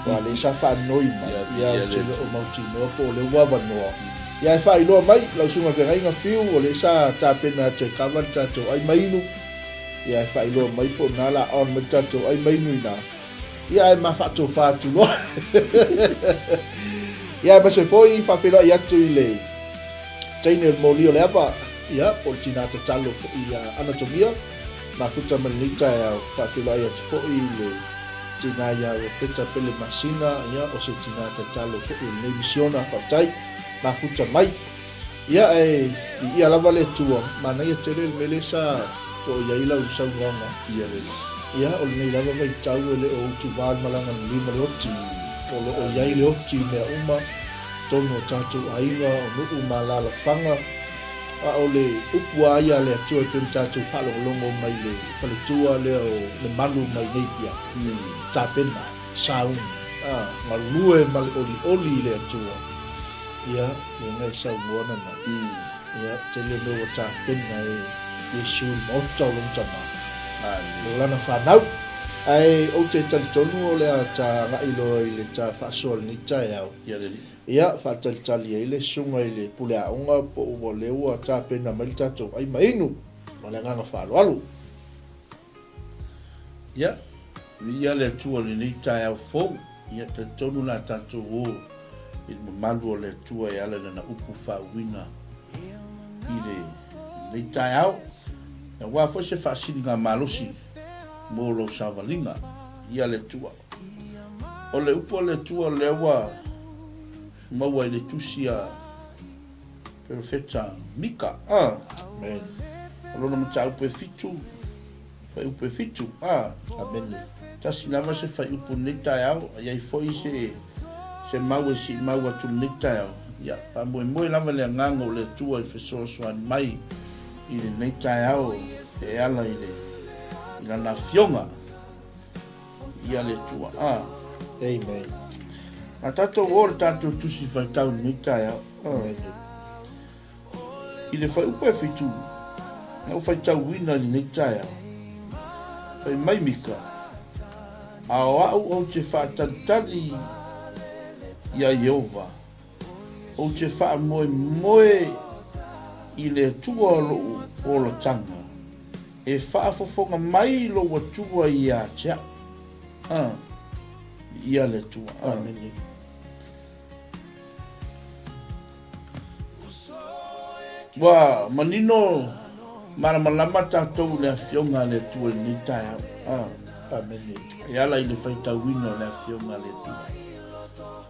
aua lea sa faanoi mai, ia ou te le o mautinoa po o lea ua avanoa. Ia, e faailoa mai lau Susuga i le Feagaiga Fiu, o lea sa tapena atu e kava le tatou ai ma inu, ia e faailoa mai po o na la on mai le tatou ai ma inu ina. Ia ae ma faatofa atu loa. Ia aemaise foi faafeiloai atu i le teine o le moli o le ava, ia po o le tina tatalo foi ia Anatomia, mafuta ma lenei taeao, faafeiloai atu foi i le tina ia Ropeta Pele Masina, ia o se tina tatalo foi o lenei misiona, faafetai, mafuta mai. Ia, ae viia lava le Atua, manaia tele le mea lea sa oo i ai lau saunoaga. Ia le. Ia, o lenei lava vaitau e le o utuva le malaga na lima le oti. O lo o i ai le oti i mea uma, totonu o tatou aiga, o nuu ma alaalafaga. A o le upu a ia a le Atua e pei ona tatou faalogologo mai le faletua lea o le malu mai Napier, tapena, sauni, a, galue ma le olioli i le Atua. Ia, lena e saunoa nana. Ia, tele mea ua tapena e Iesu i le maota o lona tama, mo lana fanau. Ae ou te talitonu o le a ta agai loa i le ta faasoa i lenei taeao. Ia, faatalitali ai le susuga i le pule aoga po o lea ua tapena mai le tatou ai ma inu. Ma le agaga faaaloalo. Ia, viia le Atua i lenei taeao fou. Ia, talitonu la tatou o i le mamalu o le Atua e ala i lana upu faauuina i lenei taeao. Aua foi se faasiliga malosi mo lou savaliga. Viia le Atua. O le upu a le Atua lea ua maua i le tusi a Perofeta Mika, a. Amen. O lona mataupu e fitu, fuaiupu e fitu, a. Amene. Tasi lava se fuaiupu i lenei taeao, a i ai foi se, se mau e siimau atu i lenei taeao, ia, faamoemoe lava le Agaga o le Atua e fesoasoani mai i lenei taeao e ala i le, i Lana Afioga. Ia le Atua, a. Amen. A tatou o le tatou tusi faitau i lenei taeao. Amen. I le fuaiupu e fitu, na ou faitauina i lenei taeao. Fai mai Mika, a o au ou te faatalitali iā Ieova, ou te faamoemoe i le Atua o lou olataga, e faafofoga mai lou Atua ia te au. A, viia le Atua. Amene. Ua manino malamalama tatou i le Afioga a le Atua i lenei taeao. Ah, amene. E ala i le faitauina o le Afioga a le Atua.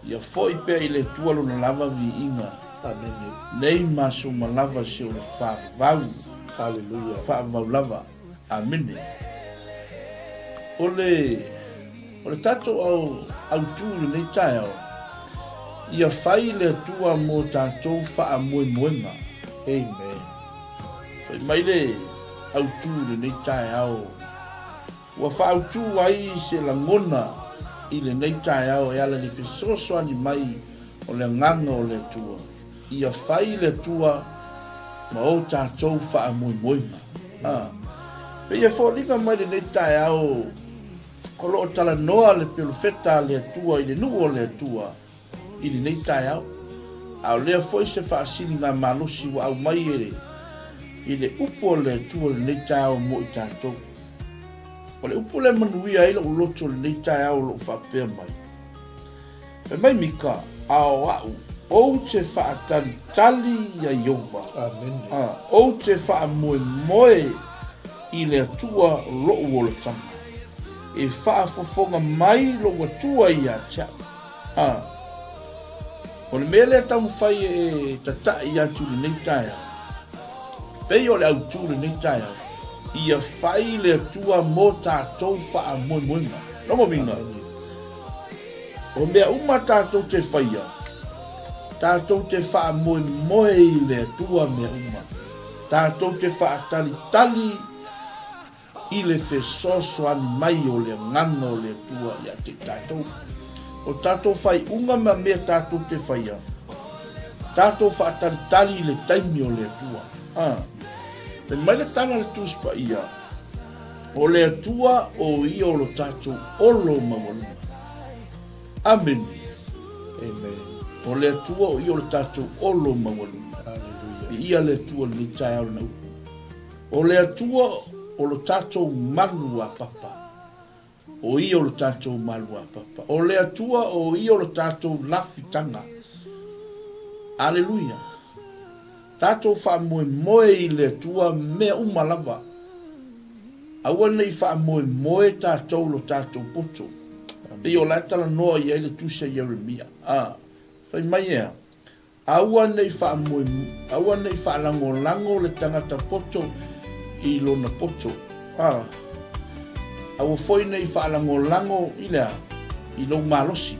Ia foi pea i le Atua lona lava viiga. Amene. Nei ma aso uma lava se o le faavavau. Haleluia. Faavavau lava. Amene. O le, o le tatou au, autu i lenei taeao, ia fai le Atua mo tatou faamoemoega. Amen. Fai mai le autu i lenei taeao, ua faaautu ai se lagona i lenei taeao e ala i le fesoasoani mai o le Agaga o le Atua. Ia fai le Atua ma o tatou faamoemoega. A. Pei e foliga mai lenei taeao o lo o talanoa le pelofeta a le Atua i le nuu o le Atua i lenei taeao. A o lea foi se faasiliga malosi ua aumai e i le upu o le Atua i lenei taeao mo i tatou. O le upu lea e manuia ai lou loto i lenei taeao o lo o faapea mai. Fai mai Mika, A o au, ou te faatalitali iā Ieova. Amene. A, ou te faamoemoe i le Atua lou olataga. E faafofoga mai lou Atua ia te au. A, o le mea lea taumafai e tataʻi atu i lenei taeao, pei o le autu i lenei taeao, ia fai le Atua mo tatou faamoemoega. Lona uiga, O mea uma tatou te faia, tatou te faamoemoe i le Atua mea uma. Tatou te faatalitali i le fesoasoani mai o le Agaga o le Atua ia te tatou. O tatou faaiuga ma mea tatou te faia, tatou faatalitali i le taimi o le Atua. A. Fai mai le tala a le Tusi Paia, O le Atua o ia o lo tatou olo maualuga. Amene. Amen. O le Atua o ia o lo tatou olo maualuga. Hallelujah. Viia le Atua i lenei taeao lana upu. O le Atua o lo tatou malu a papa. O ia o lo tatou malu a papa. O le Atua o ia o lo tatou lafitaga. Aleluia. Tatou faamoemoe i le Atua mea uma lava. Aua ne i faamoemoe tatou lo tatou poto. Pei o la e talanoa i ai le tusi a Ieremia. A, fai mai e a? Aua ne i faamoe, aua ne i faalagolago le tagata poto i lona poto. A, aua foi ne i faalagolago i le a? I lou malosi.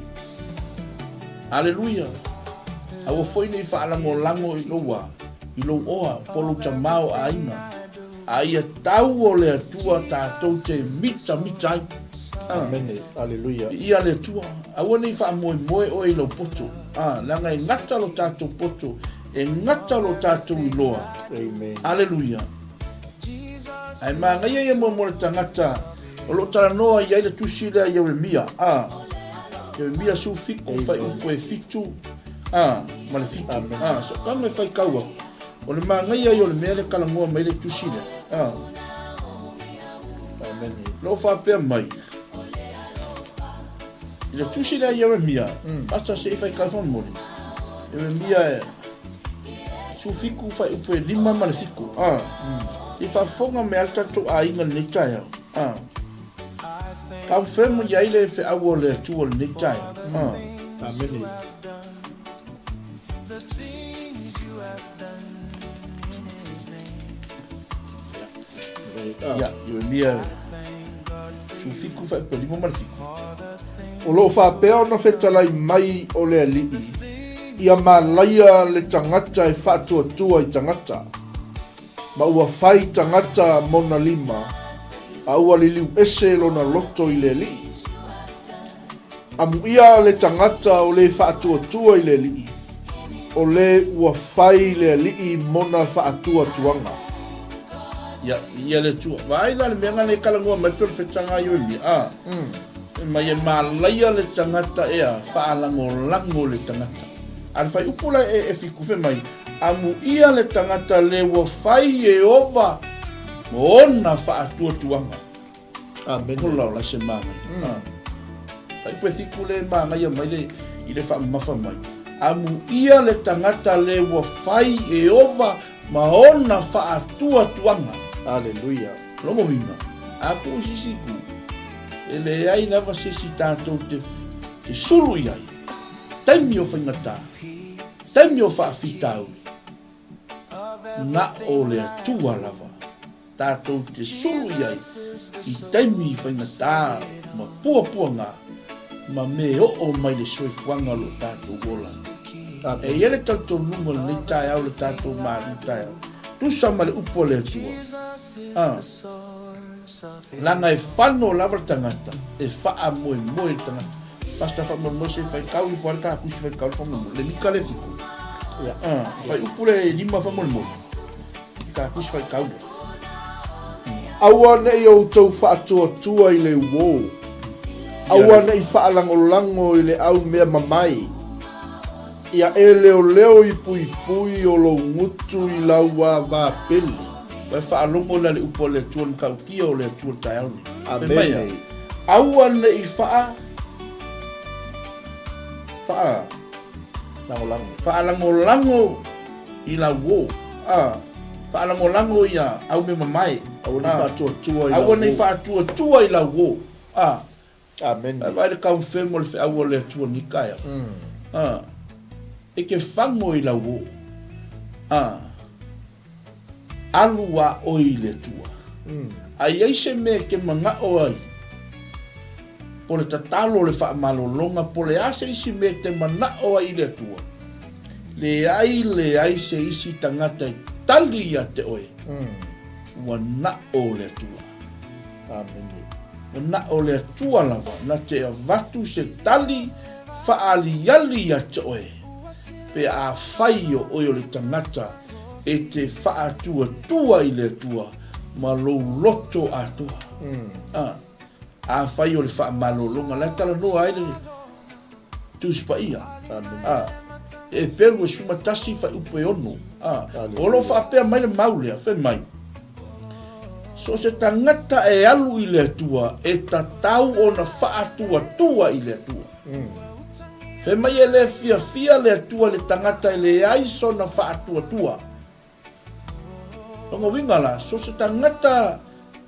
Aleluia! Aua foi ne i faalagolago i lou a, i lou oa, po o lou tamaoaiga, a ia tau o le Atua tatou te mitamita ai. Amene. Aleluia. Viia le Atua. Aua ne i faamoemoe oe i lou poto, a, leaga e gata lo tatou poto E gata lo tatou iloa. Amen. Aleluia. Ae manaia ia mo le tagata o lo o talanoa i ai le tusi lea Ieremia, a Ieremia 17 fuaiupu e 7 a ma le 7. A so taga e faitau atu. O le manaia ia o le mea le talanoa mai le tusi lea. A Amen. Lo faapea mai i le tusi lea Ieremia, basta se i faitau faamolemole. Ieremia e 17 fuaiupu e 5 ma le 7. A i faafofoga mai a le tatou aiga lenei taeao. A confirm i ai le feau o le Atua lenei taeao. A Amene. Ia, Ieremia 17 fuaiupu e 5 ma le 7. O lo o faapea ona fetalai mai o le Alii, ia malaia le tagata e faatuatua i tagata, ma ua fai tagata mona lima, a ua liliu ese lona loto i le Alii. Amuia le tagata o le faatuatua i le Alii, o le ua fai le Alii mona faatuatuaga. Ia, ia le Atua. Vaai la le mea na le talanoa mai pe o le fetaga a Ieremia, a. Fai mai e malaia le tagata ea, faalagolago le tagata. A le faaiupu la e fiku, fai mai, amuia le tagata le ua fai Ieova ma ona faatuatuaga. Amene. Ola ola se manaia. Faaiupu e fiku le manaia mai le, i le faamamafa mai. Amuia le tagata le ua fai Ieova ma ona faatuatuaga. Aleluia. Lona uiga, a tuu se isi itu, e leai lava se isi tatou te, te sulu i ai, taimi o faigata, taimi o faafitauli, na o le Atua lava tatou te sulu i ai i taimi faigata ma puapuaga ma me oo mai le soifuaga o lo tatou ola. E i ai le talitonuga o lenei taeao le tatou malu taeao, tusa ma le upu a le Atua, a, leaga e fano lava le tagata, e faamoemoe le tagata. Pastor faamoemoe se faitau ifo lava le tatusi faitau le faamoemoe, le mika le fiku. A, faiupu le lima faamolemole, le tatusi faitau lea. Aua ne i outou faatuatua i le uō, aua ne i faalagolago i le au mea mamae. Ia e leoleo i puipui o lou gutu i lau ava pele. Ua faalogo la le upu a le Atua le matautia o le Atua le taeao nei. Fai mai Amene. a, aua ne i faa, faa, Lagolago. faalagolago i lau uō, a, faalagolago ia au mea mamae, Aua ne i a, faatuatua i lau aua ne i uō. faatuatua i lau uō, a, Amene. Vaai le confirm o le feau a le Atua ni taeao. A, e ke fago i lau o. A, alu a oe i le Atua. A i ai se mea e ke manao ai, po le tatalo o le faamalologa, po le a se isi mea e te manao ai i le Atua, leai leai se isi tagata e tali ia te oe, ua nao le Atua. Amene. Ua na o le Atua lava na te avatu se tali faaaliali ia te oe, pe afai o oe o le tagata e te faatuatua i le Atua ma lou loto atoa. A, afai o le faamalologa, la e talanoa ai le Tusi Paia. A, e pelu e 11 fuaiupu e 6. A, o lo o faapea mai le mau lea, fai mai, So o se tagata e alu i le Atua, e tatau ona faatuatua i le Atua. Fai mai e le fiafia le Atua i le tagata e leai sona faatuatua. Lona uiga la, so se tagata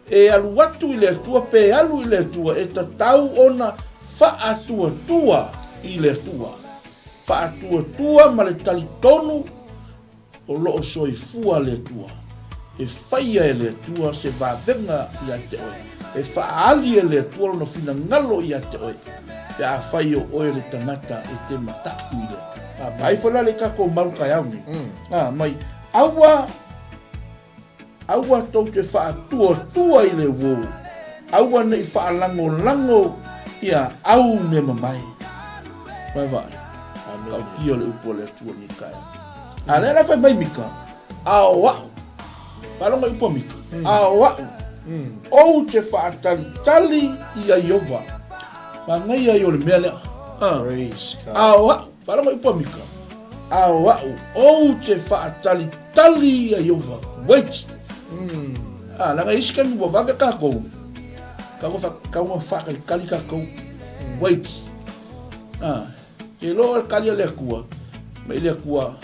e alu atu i le Atua pe alu i le Atua, e tatau ona faatuatua i le Atua. Faatuatua ma le talitonu o lo o soifua le Atua. E faia e le Atua se vavega ia te oe. E faaali e le Atua lona finagalo ia te oe, pe afai o oe le tagata e te mataku i le Atua. Ai foi la le tatou mau taeao nei. A, mai, aua, aua tou te faatuatua i le uō, aua ne i faalagolago ia au mea mamae. Vaevae, tautia le upu a le Atua nei taeao. A lea la fai mai Mika, a o a'u, faalogo i upu a Mika, a o a'u, ou te faatalitali ia Iova. Manaia ia o le mea lea. Praise God. A o a'u, faalogo i upu a Mika, a o a'u, ou te faatalitali ia Iova. Wait. A, leaga isi taimi ua vave tatou, tau ua faatalitali tatou. Wait. A, Ke iloa oe kali a le Atua, mai le Atua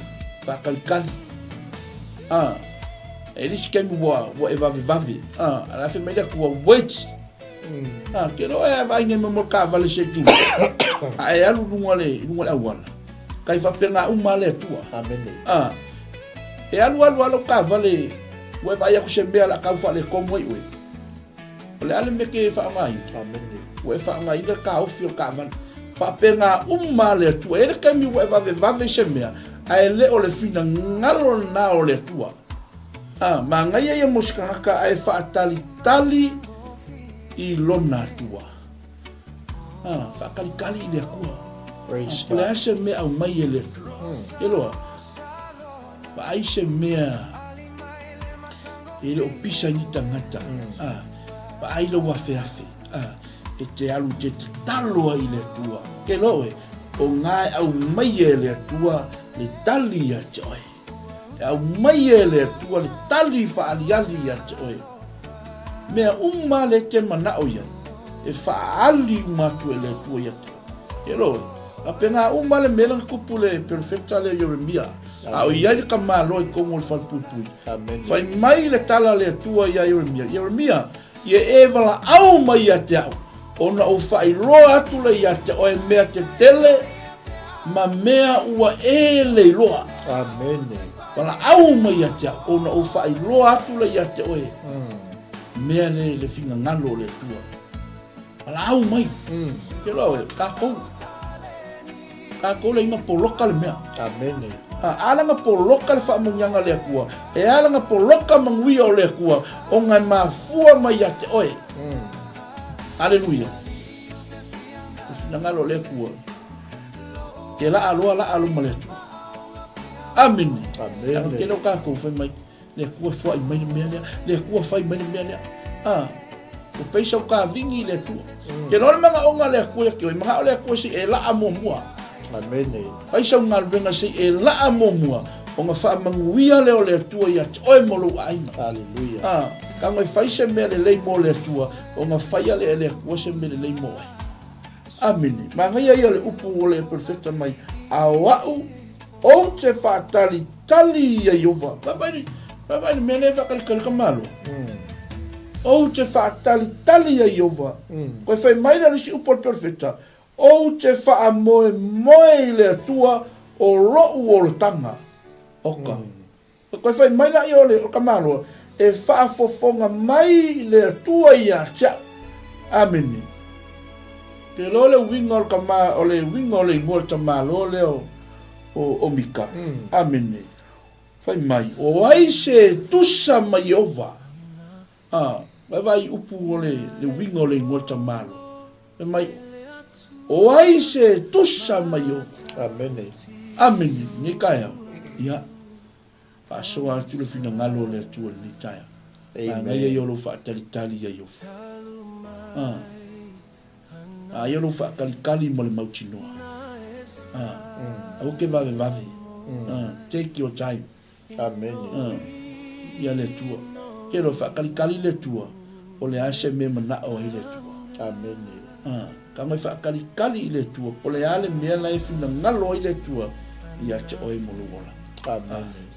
faakalikali. A, e le isi taimi ua, ua e vavevave. A, a la fai mai le Atua, wait. A, ke iloa oe a vaai nei mea mo le taavale se i tuli. A e alu i luga le, i luga le auala, kai faapena uma lava le Atua. Amene. A, e alu alu lava lau taavale, ua e vaai atu se mea o le a tau faaletonu ai oe. O le a le mea e te faaaogaina? Amene. Ua e faaaogaina le taofi o le taavale. Faapena uma le Atua. E i ai le taimi ua e vavevave i se mea, ae le o le finagalo lena o le Atua. A, manaia ia mo se tagata ae faatalitali i lona Atua. A, faatalitali i le Atua. Praise O le God. a se mea aumai e le Atua? Ke loa, vaai se mea e le o pisa i ni tagata, a, vaai lou afeafe, a, e te alu te tatalo ai i le Atua. Ke loa oe, o ngā e aumaia e le Atua le tali ia te oe. E aumaia e le Atua le tali faaaliali ia te oe. Mea uma le te manao i ai, e faaali uma atu e le Atua ia te oe. Ke loa oe, faapena uma le mea lea na tupu le perofeta lea Ieremia, a o i ai le tamaloa i totonu o le falepuipui. Fai mai le tala a le Atua iā Ieremia, Ieremia, ia e valaau mai ia te au, ona ou faailoa atu lea ia te oe mea tetele ma mea ua e le iloa. Amene. Valaau mai ia te au, ona ou faailoa atu lea ia te oe mea le le finagalo o le Atua. Valaau mai. Ke loa oe, tatou. Tatou le ina poloka le mea. Amene. A ala na poloka le faamanuiaga a le Atua, e ala na poloka manuia o le Atua, ona e mafua mai ia te oe. Aleluia. O finagalo o le Atua, ke laa loa laa loma le Atua. Amene. Amene. Ke leo tatou fai mai, Le Atua foai mai le mea lea, le Atua fai mai le mea lea. A, ua pei sau kavigi i le Atua. Ke loa le manaoga a le Atua ia te oe, manao le Atua se i e laa muamua. Amene. Fai sau galuega se i e laa muamua, ona faamanuia lea o le Atua ia te oe ma lou aiga. Haleluia. A, tago e fai se mea lelei mo le Atua, ona faia lea e le Atua se mea lelei mo oe. Amene. Manaia ia o le upu o le perofeta mai, a o a'u, ou te faatalitali ia Ieova. Vaavaai, vaavaai le mea lea e faatalitali ka Malo. Ou te faatalitali ia Ieova. Koe fai mai lea o le isi upu a le perofeta, ou te faamoemoe i le Atua o lo'u olataga. Oka. Toe fai mai laia o le tamaloa, E faafofoga mai le Atua ia te au. Amene. Te iloa le uiga o le tama, o le uiga o le igoa o le tamaloa lea o, o, o Mika. Amene. Fai mai, O ai se tusa ma Ieova? A, vaavaai i upu o le, le uiga o le igoa o le tamaloa. Fai mai, O ai se tusa ma Ieova? Amene. Amene. Lenei taeao, ia, faasoa atu le finagalo o le Atua i lenei taeao. Manaia ia o lou faatalitali ia Ieova. A, a ia lou faatalitali ma le mautinoa. A, aua ke vavevave. A, take your time. Amene. Ia le Atua. Ke loa faakalikali le Atua, o le a se mea manao ai le Atua. Amene. Ka mai faakalikali i le Atua, po le a le mea la e finagalo ai le Atua ia te oe mo lou ola. Amene.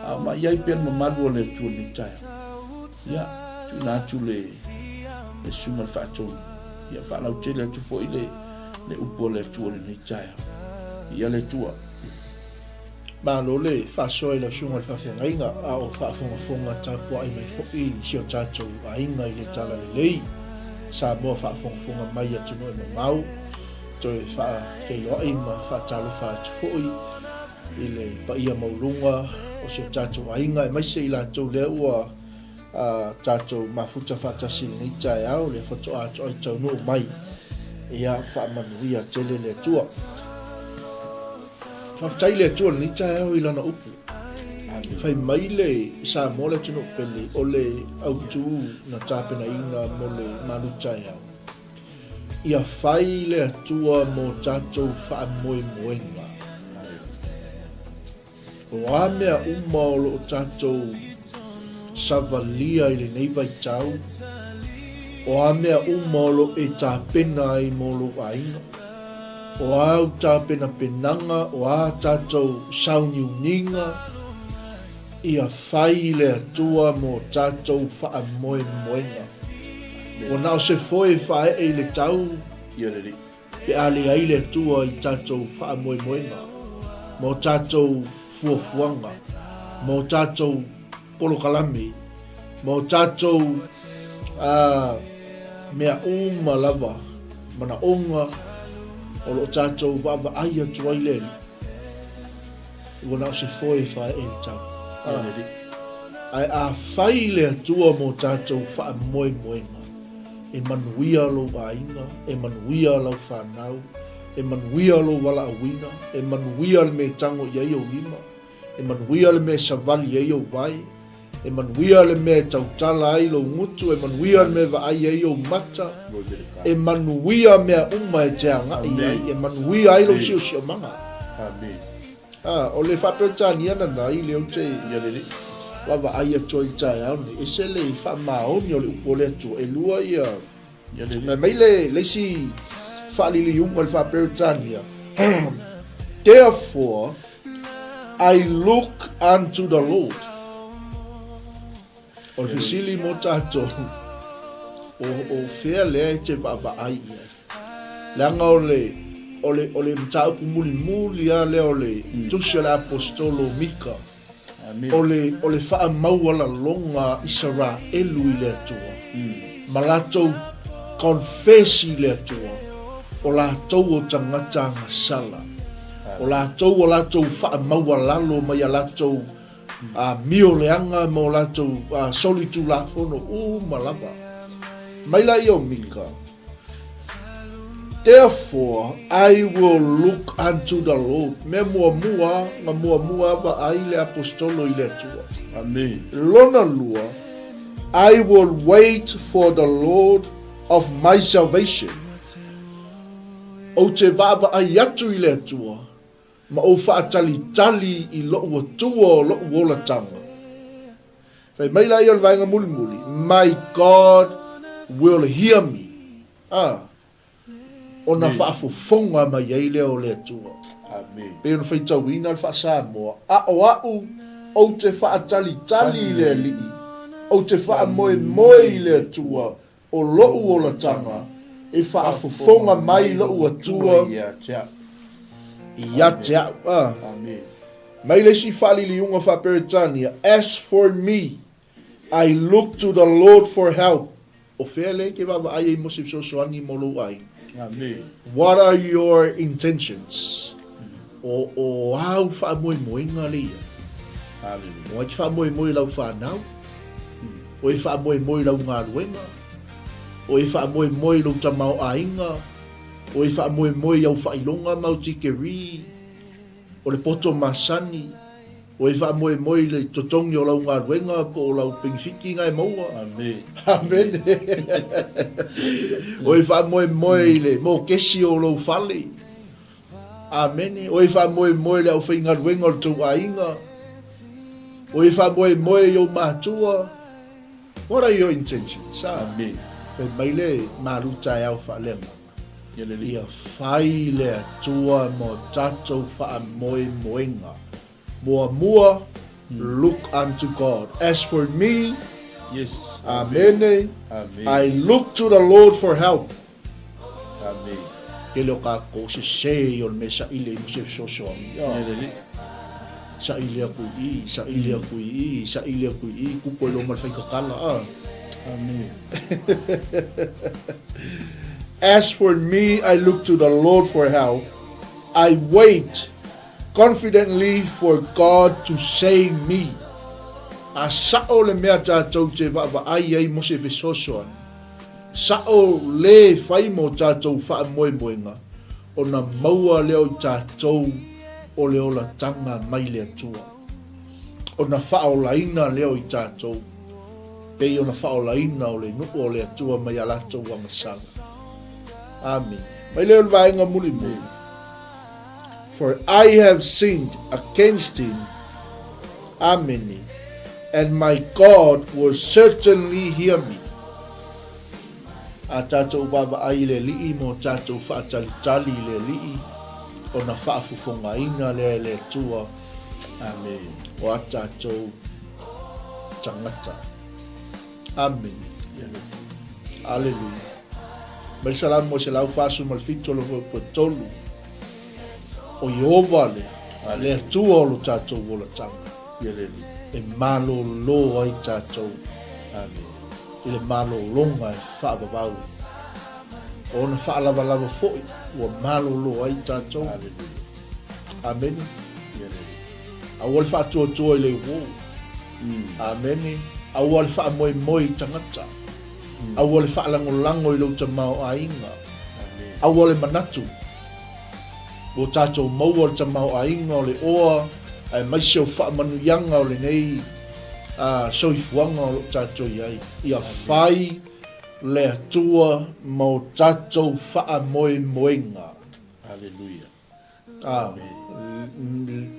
A ma iai pea le mamalu o le Atua i lenei taeao. Ia, tuuina atu le le susuga i le faatonu. Ia faalautele atu foi le le upu a le Atua i lenei taeao. Ia le Atua. Malo le faasoa i lau susuga i le faafeagaiga, a o faafogafoga tapuai mai foi i si o tatou aiga i le Talalelei. Samoa faafogafoga mai i atunuu e mamao, toe faafeiloai ma faatalofa atu foi i le paia maualuga o si o tatou aiga aemaise i latou lea ua a tatou mafuta faatasi i lenei taeao, lea faatoa toai taunuu mai, ia faamanuia tele le Atua. Faafetai i le Atua i lenei taeao i Lana upu. Fai mai le Samoa le atunuu pele o le autu na tapenaina mo le malu taeao. Ia fai le Atua mo tatou faamoemoega. O a mea uma o lo o tatou savalia i lenei vaitau, o a mea uma o lo o e tapena ai mo lou aiga, o a au tapenapenaga, o a tatou sauniuniga, ia fai le Atua mo tatou faamoemoega. Ua na o se foe faaee i le tau, Pe a leai le Atua i tatou faamoemoega, ma o tatou fuafuaga, ma o tatou polokalame, ma o tatou mea uma lava, manaoga o lo o tatou vaavaai atu ai le Alii, ua na o se foe e faaee i le tau. Ae a fai le Atua mo tatou faamoemoega, E manuia lou aiga, e manuia lau fanau, e manuia lou valaauina, e manuia le mea e tago i ai ou lima, e manuia le mea e savali ai ou vae, e manuia le mea e tautala ai lou gutu, e manuia le mea e vaai ai ou mata, e manuia mea uma e te agai i ai, e manuia ai lou siosiomaga. A, o le Faa-Peretania nanai lea ou te vaavaai atu ai i le taeao lenei, ese le faamaoni o le upu o le Atua, elua ia, fai mai le, le isi faaliliuga i le Faa-Peretania, Therefore I look unto the Lord. O le fesili mo tatou, o, o fea lea e te vaavaai i ai? Leaga o le, o le, o le mataupu mulimuli lava lea o le tusi a le Aposetolo o Mika, o le, o le faamaualaloga a Isaraelu i le Atua, ma latou confess i le Atua, o latou o tagata agasala, o latou o latou faamaualalo mai a latou amio leaga ma o latou solitulafono uma lava. Mai laia o Mika, Therefore I will look unto the Lord. Mea muamua, na muamua vaai le Aposetolo i le Atua. Amen. Lona lua, I will wait for the Lord of my salvation. Ou te vaavaai atu i le Atua, ma ou faatalitali i loʻu Atua o loʻu olataga. Fai mai la ia o le vaega mulimuli, My God will hear me. A, ona faafofoga mai ai lea o le Atua. Amen. Pei ona faitauina le faa-Samoa, A o a'u, ou te faatalitali i le Alii, ou te faamoemoe i le Atua o loʻu olataga, e faafofoga mai loʻu Atua ia te a'u. A. Mai le isi faaliliuga faa-Peretania, As for me, I look to the Lord for help. O fea lea e te vaavaai ai mo se fesoasoani mo lou aiga? What are your intentions? O, o āu faamoemoega lea. O ai te faamoemoe i lau whanau? O e faamoemoe i lau galuega? O e faamoemoe i lou tamaoaiga? O e faamoemoe i au faailoga ma au tikeri? O le poto masani? O e faamoemoe i le totogi o lau galuega po o lau penefiti na e maua? Amene. O e faamoemoe i le mokesi o lou fale? Amene. O e faamoemoe i le aufaigaluega o le tou aiga. O e faamoemoe i ou matua. What are your intentions? Ah. Amene. Fai mai le malu taeao faaleagaga. Ia fai le Atua mo tatou faamoemoega. Muamua, look unto God. As for me, Yes. Amene, Amen. I look to the Lord for help. Amen. Tele o kākou sesē o le mea saʻili ai mo se fesoasoani. Ia le alii. Saʻili aku i i, saʻili aku i i, saʻili aku i i, kupu ai loa ma le faikakala, a. Amen. As for me, I look to the Lord for help. I wait Confidently for God to save me. A sa'o le mea tatou te vaavaai ai mo se fesoasoani, sa'o lē fai mo tatou faamoemoega ona maua lea o i tatou o le olataga mai le Atua. Ona faaolaina lea o i tatou, pei ona faaolaina o le nuu o le Atua mai a latou agasala. Amene. Mai lea o le vaega mulimuli. For I have sinned against him. Amene. And my God will certainly hear me. A tatou vaavaai i le Alii ma o tatou faatalitali i le Alii, ona faafofogaina lea e le Atua Amene. o a tatou tagata. Amene. Aleluia. Mai le Salamo 147 o le 3, O Ieova le, le Atua o lo tatou olataga, e malōlō ai tatou i le malōlōga e faavavau. O ona faalavalava foi ua malōlō ai tatou. Amene. Aua le faatuatua i le uō. Amene. Aua le faamoemoe i tagata. Aua le faalagolago i lou tamaoaiga. Aua le manatu ua tatou maua le tamaoaiga o le oa aemaise o faamanuiaga o lenei soifuaga o lo o tatou i ai. Ia fai le Atua ma o tatou faamoemoega. Aleluia.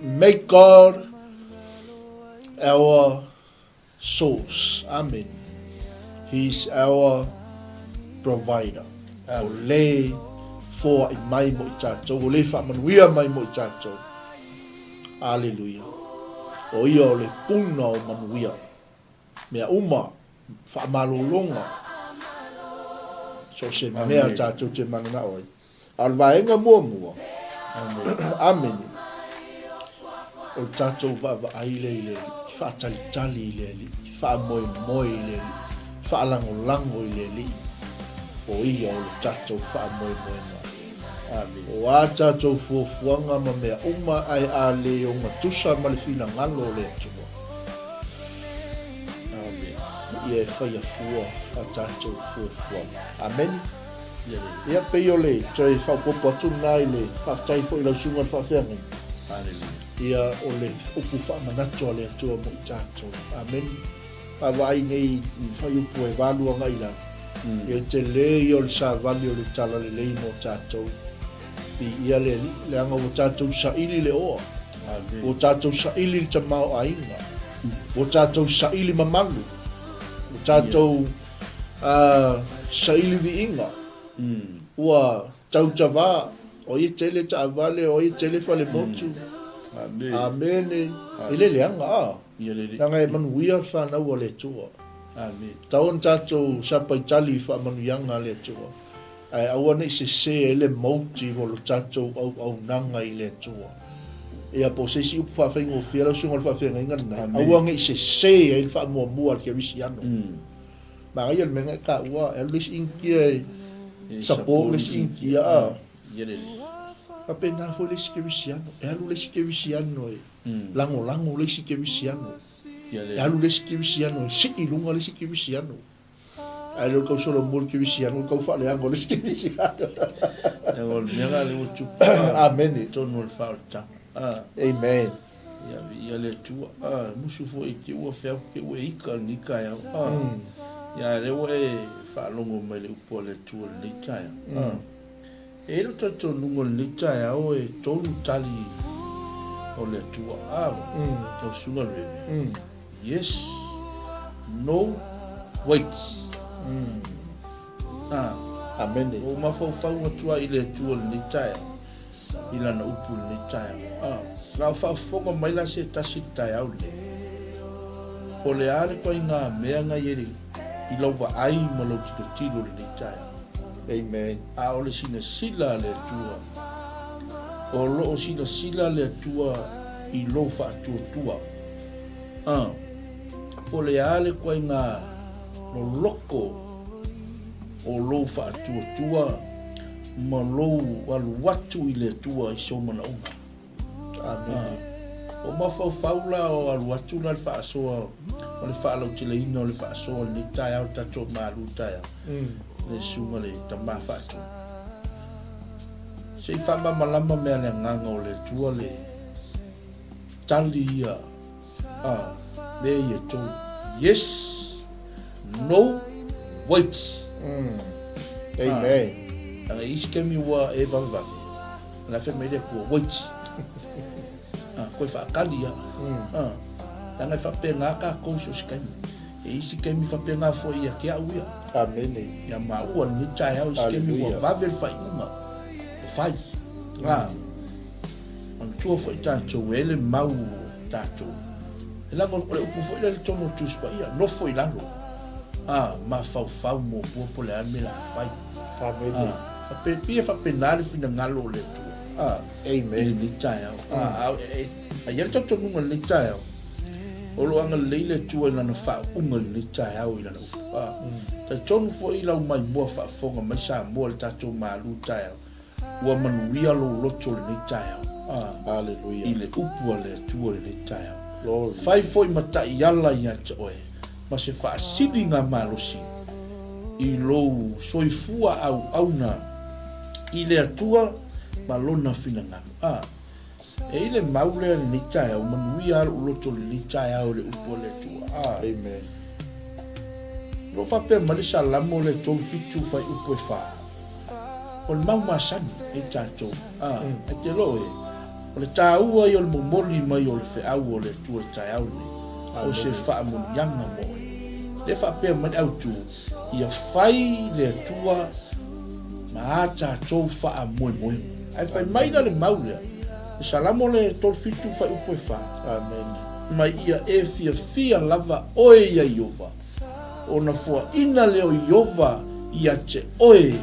Make God our source. Amen. He is our provider. O le foai mai mo i tatou, o le faamanuia mai mo i tatou. Aleluia. O ia o le puna o manuia. Mea uma, faamalologa, so o se mea tatou te mananao ai. A o le vaega muamua, amene, o le tatou vaavaai lea i le Alii, faatalitali i le Alii, faamoemoe i le Alii, faalagolago i le Alii, o Ia o le tatou faamoemoega. O a tatou fuafuaga ma mea uma ae a le ogatusa ma le finagalo o le Atua, Ia e faia fua a tatou fuafuaga. Amene. Ia, pei o le toe faaopoopo atu lena i le faafetai foi i lau susuga i le faafeagaiga. Ia, o le upu faamanatu a le Atua mo i tatou. Amene. Vaavaai nei i fuaiupu e 8 agai i lalo. Ia, le tele ia o le savali o le talalelei mo tatou. Viia le Alii, leaga ua tatou saili le oa. Ua tatou saili le tamaoaiga. Ua tatou saili mamalu. Ua tatou A saili viiga, ua tautavā, o ia tele taavale, o ia tele falemotu. Amene. E le leaga, a? Leaga e manuia le fanau a le Atua. Tatau ona tatou sapaitali i faamanuiaga a le Atua, ae aua ne i sese ai le motive o le tatou auaunaga i le Atua. Ia, po o se isi upu faafaigofie lau susuga o le faafeagaiga lenei, aua ne i sese ai le faamuamua a le kerisiano. Manaia le mea na e taua, e alu le isi Initia e support le isi Initia a. Faapena foi le isi kerisiano, e alu le isi kerisiano e lagolago le isi kerisiano. E alu le isi kerisiano e sii i luga le isi kerisiano. Ae le o le tau solomua i le kerisiano, o le tau faaleaga o le isi kerisiano. O le mea la lea ua tupu. Amene. Totonu o le faaolataga. Amen. Ia, viia le Atua. A, musu foi i te ua feau te ua e ika lenei taeao. A, ia, a lea ua e faalogo mai le upu a le Atua lenei taeao. A, e i ai lou talitonuga o lenei taeao e tolu tali o le Atua. A, lau susuga le Rev. Yes, no, wait. A, Amene. Ua ou mafaufau atu ai i le Atua lenei taeao. i lana upu i lenei taeao. A, la o faafofoga mai la se tasi i le taeao lenei. Po o le a le ituaiga mea na i ai i lau vaai ma lau tilotilo i lenei taeao. Amen. A o le silasila a le Atua, o lo o silasila le Atua i lou faatuatua. A, po o le a le ituaiga loloko o lou faatuatua ma lou alu atu i le Atua i sou manaoga. Amene. O mafaufau la o alu atu la le faasoa o le faalauteleina o le faasoa i lenei taeao le tatou malu taeao le susuga le tama faatonu. Se i faamalamalama mea le agaga o le Atua le tali ia. Mea ia e tolu. Yes, no, wait. Amen. Leaga i isi taimi ua e vavevave, la fai mai le Atua, wait. Koe faakali ia. Leaga e faapena tatou i so o se taimi. E isi taimi faapena foi ia te au ia. Amene. Ia maua lenei taeao isi taimi ua vave le faaiuga ua fai. Manatua foi tatou e le mau o tatou. E leaga o le upu foi lea i totonu o Tusi Paia, nofo i lalo, a, mafaufau muamua po o le a le mea o le a fai. Amene. A, fape, pei e faapena le finagalo o le Atua, a, Amen. i lenei taeao. A, a, e, a i ai le talitonuga i lenei taeao, o lo o agalelei le Atua i Lana faauuga i lenei taeao i Lana upu. A, talitonu foi i lau maimoa faafofoga mai Samoa i le tatou malu taeao, Ua manuia lou loto i lenei taeao. Hallelujah. I le upu a le Atua i lenei taeao. Glory. Fai foi ma taiala ia te oe, ma se faasiliga malosi i lou soifua auauna i le Atua ma Lona finagalo. A. E i le mau lea i lenei taeao, manuia lava lou loto i lenei taeao i le upu a le Atua. A. Amen. O lo o faapea mai le Salamo lea 37 fuaiupu e 4, O le mau masani e tatou, a, e te lo e, o le taua ia o le momoli mai o le feau o le Atua i le taeao lenei, o se faamuniaga mo oe. Lea faapea mai le autu, Ia fai le Atua ma a tatou faamoemoega. Ae fai mai la le mau lea, le Salamo lea 37 fuaiupu e 4. Amene. Mai ia e fiafia lava oe ia Iova, ona foaina lea o Iova ia te oe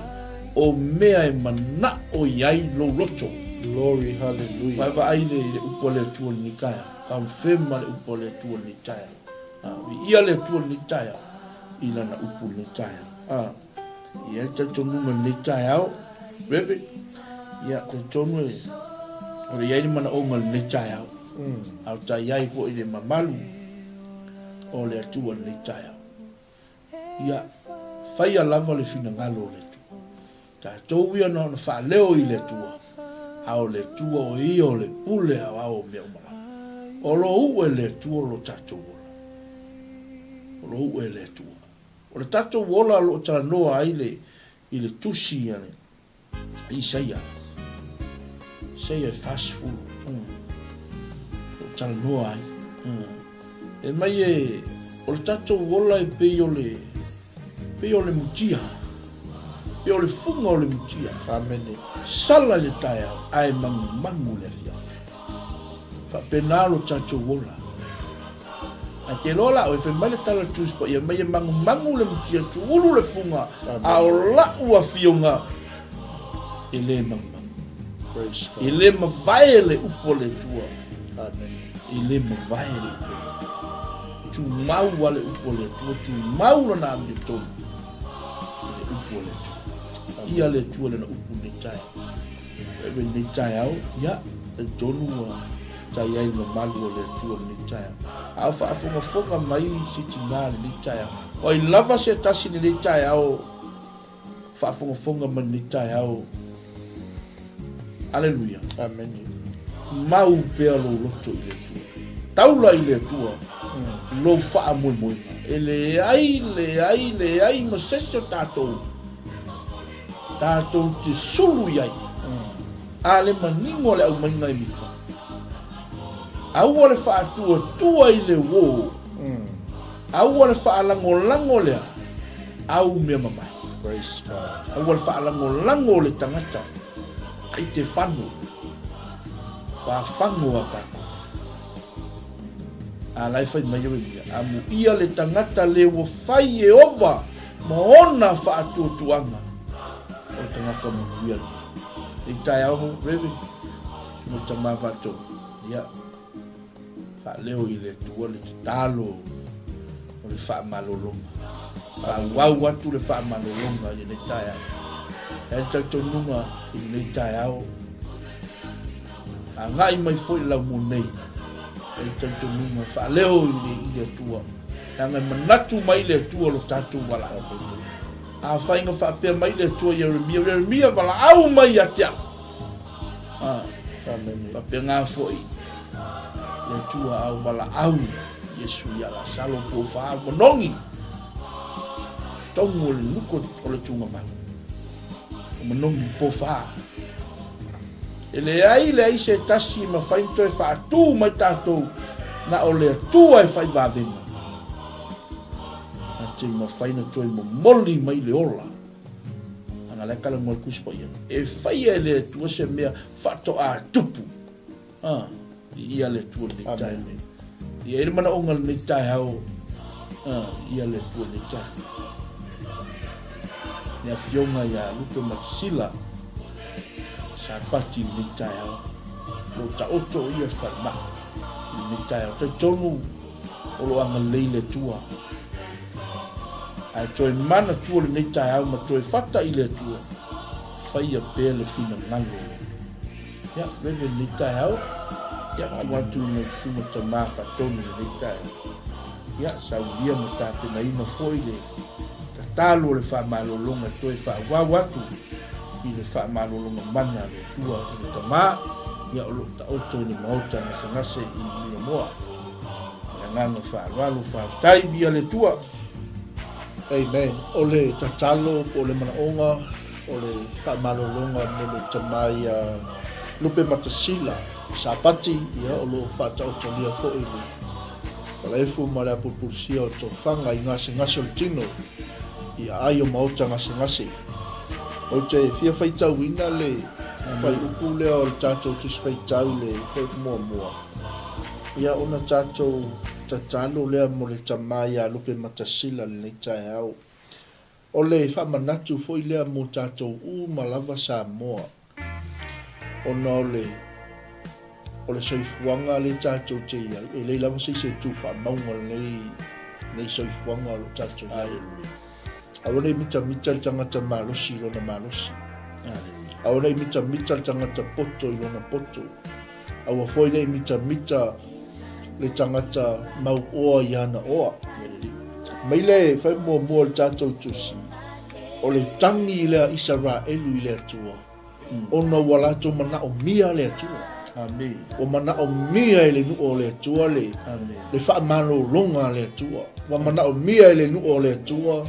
o mea e manao i ai lou loto. Glory hallelujah. Vaavaai le i le upu a le Atua i lenei taeao. Confirm le upu a le Atua i lenei taeao. Viia le Atua i lenei taeao i lana upu i lenei taeao. E i ai le talitonuga i lenei taeao, Reverend, ia, talitonu e, o le i ai le manaoga i lenei taeao. A o ta i ai foi i le mamalu o le Atua i lenei taeao. Ia, faia lava le finagalo o le Atua. Tatou ia na ona faaleo i le Atua, a o le Atua o Ia o le pule aoao o mea uma lava. O lo uʻe le Atua lo tatou ola. O lo uʻe le Atua. O le tatou ola o lo o talanoa ai le, i le tusi a le Isaia. Isaia e 40. Mm. O lo o talanoa ai. Mm. E mai e, o le tatou ola e pei o le, Pei o le mutia. Pei o le fuga o le mutia. Amene. Sala i le taeao ae magumagu i le afiafi. Faapena lo tatou ola. Ae te iloa la oe, fai mai le tala Tusi Paia mai e magumagu le mutia, tuulu le fuga, a o la'u afioga e le magumagu. Praise God. E le mavae le upu a le Atua. Amene. E le mavae le upu a le Atua. Tumau a le upu a le Atua, tumau lona amiotonu i le upu a le Atua. Ia le Atua lana upu nei taeao. E nei taeao, ia, talitonu ua tai ai le mamalu o le Atua lenei taeao. A o faafogafoga mai si tinā lenei taeao. O ai lava se tasi lenei taeao faafogafoga mai lenei taeao. Aleluia. Amene. Mau pea lou loto i le Atua. Taula i le Atua lou faamoemoega. E leai, leai, leai ma se isi o tatou, tatou te sulu i ai. A le manino le aumaiga e Mika. Aua le faatuatua i le uō. Aua le faalagolago lea au mea mamae. Praise God. Aua le faalagolago o le tagata i te fano, pafago a tatou. A la e fai mai Ieremia, amuia le tagata le ua fai Ieova ma ona faatuatuaga o le tagata manuia lenei. Nei taeao, Reverend, mo tama fatou, ia, Faaleo i le Atua le tatalo o le faamalologa. Faaauau atu le faamalologa i lenei taeao. E ai le talitonuga i lenei taeao, agai mai foi le laumua nei. E ai le talitonuga, faaleo i le, i le Atua. Leaga e manatu mai le Atua lo tatou valaau. Afai na faapea mai le Atua i Ieremia, Ieremia valaau mai ia te au. Ah, Amene. Faapena foi Le Atua a o valaau Iesu ia Lasalo po o fa manogi. Tonu o le nuku o le tugamau. O manogi po fa. E leai leai se tasi e mafai ona toe faatu mai tatou na o le Atua e fai vavega. Na te mafai na toe momoli mai le ola. Ana le kala mo le Tusi Paia. E faia e le Atua se mea faatoa tupu. Ah, i ia le Atua lenei taeao. Ia i le manaoga lenei taeao, ah, i ia le Atua lenei taeao. Le afioga ia Lupe Matasila, Sapati lenei taeao. Lo taoto o ia le falemai i lenei taeao. Talitonu o lo agalelei le Atua. Ae toe manatua lenei taeao ma toe fata i le Atua, faia pea le finagalo o le Atua. Ia, veve lenei taeao. Ia, tuu atu i le susuga tama faatonu lenei taeao. Ia, saulia ma tapenaina foi le tatalo o le faamalologa e toe faaauau atu i le faamalologa mana a le Atua i le tama, ia o lo o taoto i le maota gasegase i Milomoa. Ma le agaga faaaloalo, faafetai, viia le Atua. Amen. O le tatalo po o le manaoga O le faamalologa mo le tama ia Lupematasila Sapati, ia o lo o faataotolia foi le Falaefu ma le apulupulusia o tofaga i gasegase o le tino i aai o maota gasegase. Ou te fia faitauina le fuaiupu lea o le tatou Tusi Faitau i le fuaiupu muamua, ia ona tatou tatalo lea mo le tama ia Lupematasila i lenei taeao. O le faamanatu foi lea mo tatou uma lava Samoa, ona o le o le soifuaga lea tatou te i ai, e leai lava se isi e tu faamauga lenei nei soifuaga o lo o tatou i ai. Aua ne i mitamita le tagata malosi i lona malosi. Aua ne i mitamita le tagata poto i lona poto. Aua foi ne i mitamita le tagata mau oa i ana oa. Mai le fai muamua o le tatou tusi, o le tagi lea a Isaraelu i le Atua, ona ua latou manaomia le Atua. Amen. Ua manaomia e le nuu o le Atua le, le faamalologa a le Atua. Ua manaomia e le nuu o le Atua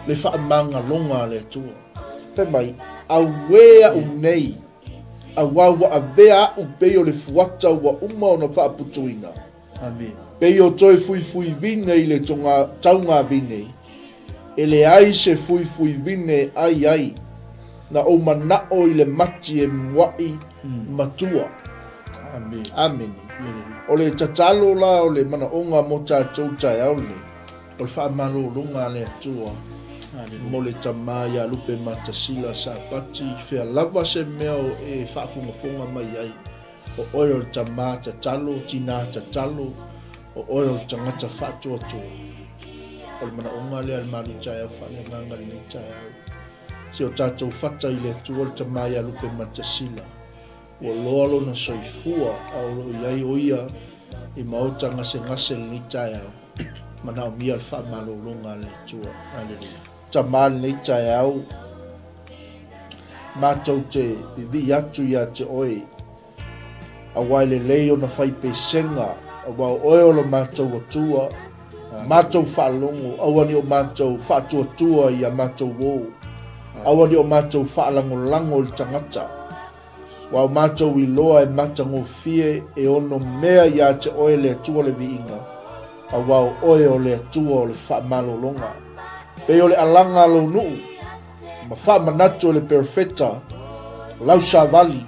le faamagaloga a le Atua. Fai mai, Auē a'u nei, Auā ua avea a'u pei o le fuata ua uma ona faaputuina, pei o toe fuifuivine i le taugavine, e leai se fuifuivine e ʻai ai, na ou manaʻo i le mati e muaʻi matua. Amene. O le tatalo la o le manaʻoga mo tatou taeao lenei, O le faamalologa a le Atua mo le tama ia Lupematasila Sapati, fea lava se mea o e faafogafoga mai ai, o oe o le tama tatalo, tinā tatalo, o oe o le tagata faatoatoa. O le manaoga lea a le malu taeao faaleagaga i lenei taeao. Se o tatou fata i le Atua le tama ia Lupematasila, ua loa lona soifua a o lo o i ai o ia i maota gasegase i lenei taeao. Manaomia le faamalologa a le Atua. Aleluia. Tama lenei taeao, matou te vivii atu ia te oe, aua e lelei ona fai pesega, aua o oe o lo matou Atua, matou faalogo, aua ne i o matou faatuatua i a matou uo, aua ne i o matou faalagolago i le tagata, Ua o matou iloa e matagofie e ono mea ia te oe le Atua le viiga, aua o oe o le Atua o le faamalologa. Pei o le alaga a lou nuu, ma faamanatu e le perofeta, lau savali,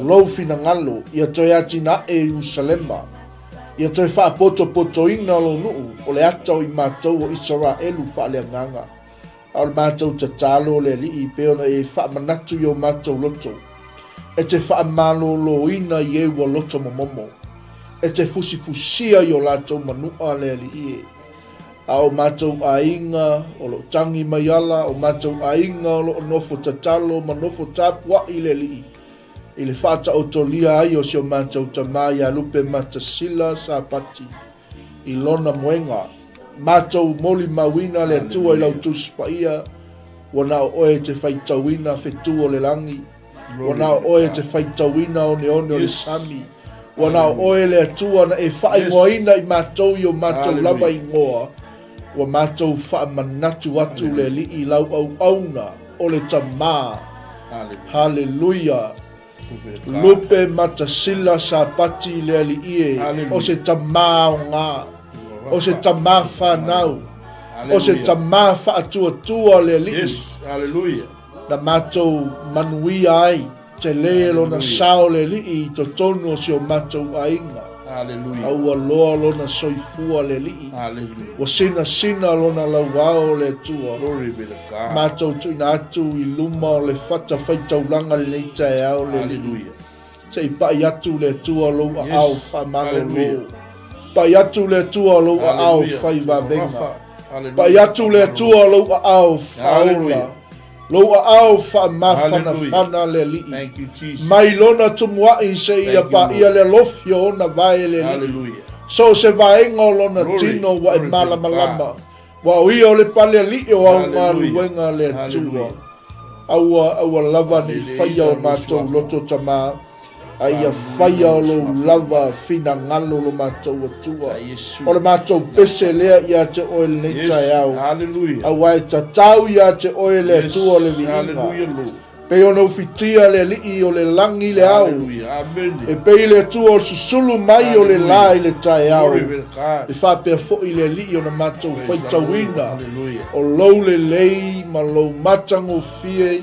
lou finagalo, ia toe atinae Ierusalema, ia toe faapotopotoina lou nuu, o le ata o i matou o Isaraelu faaleagaga. A o le matou tatalo, le Alii, pei ona e faamanatu i o matou loto, e te faamaloloina i e ua loto momomo, e te fusifusia i o latou manu'a, le Alii e. A o matou aiga o lo o tagi mai ala, o matou aiga o lo o nofo tatalo ma nofo tapua'i, le Alii, i le faataotolia ai o si o matou tama ia Lupematasila Sapati, i lona moega. Matou molimauina le Atua i lau Tusi Paia, ua na o oe e te faitauina fetu o le lagi, ua na o oe e te faitauina oneone o le sami, Ua na o Oe le Atua na e faaigoaina i matou i o matou lava igoa, ua matou faamanatu atu le Alii i lau auauna, o le Tama. Haleluia! Lupe Matasila Sapati le Alii e, o se Tama aoga, o se Tama fanau, o se Tama faatuatua le Alii. Na matou manuia ai. Tele lona sao le Alii i totonu o si o matou aiga. A ua loa lona soifua le Alii. Ua sinasina lona lauao le Atua. Matou tuuina atu i luma o le fata faitaulaga lenei taeao le Alii. Se i pai atu le Atua lou aao faamalolo. Pai atu le Atua lou aao fai vavega. Pai atu le Atua lou aao faaola. Lou aao faamafanafana le Alii. Mai lona tumuai seia paia le alofi o ona vae le Alii. So o se vaega o lona tino ua e malamalama. Ua o ia o le pale alii o au galuega le Atua. Aua, aua lava ne i faia o matou loto tama. A ia faia o lou lava finagalo lo matou Atua. O le matou pese lea ia te oe lenei taeao, aua e tatau ia te oe le Atua o le viiga. Pei ona ufitia le Alii o le lagi i le ao, e pei le Atua o le susulu mai o le la i le taeao, e faapea foi le Alii ona matou faitauina o lou lelei ma lou matagofie,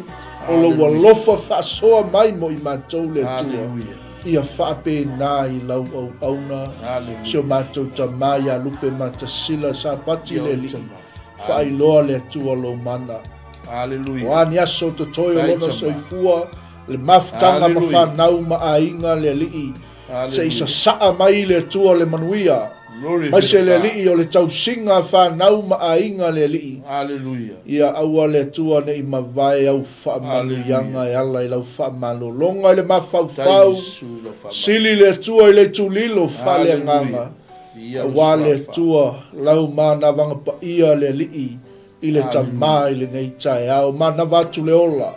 O lou alofa faasoa mai mo i matou le Atua, ia faapena i lau auauna, si o matou tama ia Lupe Matasila Sapati le Alii, faailoa le Atua lou mana. O a ni aso totoe o lona soifua, le mafutaga ma fanau ma aiga le Alii, Se i sasaa mai le Atua le manuia, maise le Alii o le tausiga a fanau ma aiga le Alii. Ia aua le Atua ne i mavae au faamanuiaga e ala i lau faamalologa i le mafaufau, sili le Atua i le itulilo faaleagaga, aua le Atua lau manavaga paia le Alii i le Tama i lenei taeao. Manava atu le ola,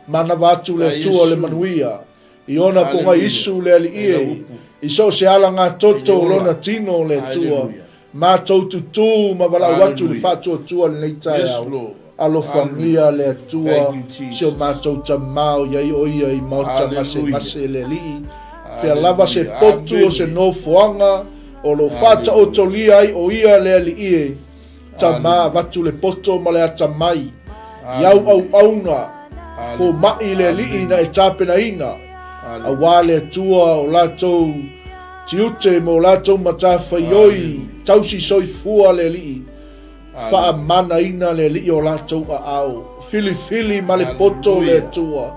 manava atu le Atua le manuia, I ona pogai isu le Alii e, i so o se alagatoto o lona tino o le Atua, matou tutū ma valaau atu i le faatuatua i lenei taeao. Alofagia le Atua si o matou tama o i ai o ia i maota gasegase le Alii, fea lava se potu o se nofoaga o lo o faataotolia ai o ia le Alii e, Tama avatu le poto ma le atamai i au auauna, fomai le Alii na e tapenaina, aua le Atua o latou tiute ma o latou matafaioi, tausi soifua le Alii, faamanaina le Alii o latou aao, filifili ma le poto le Atua,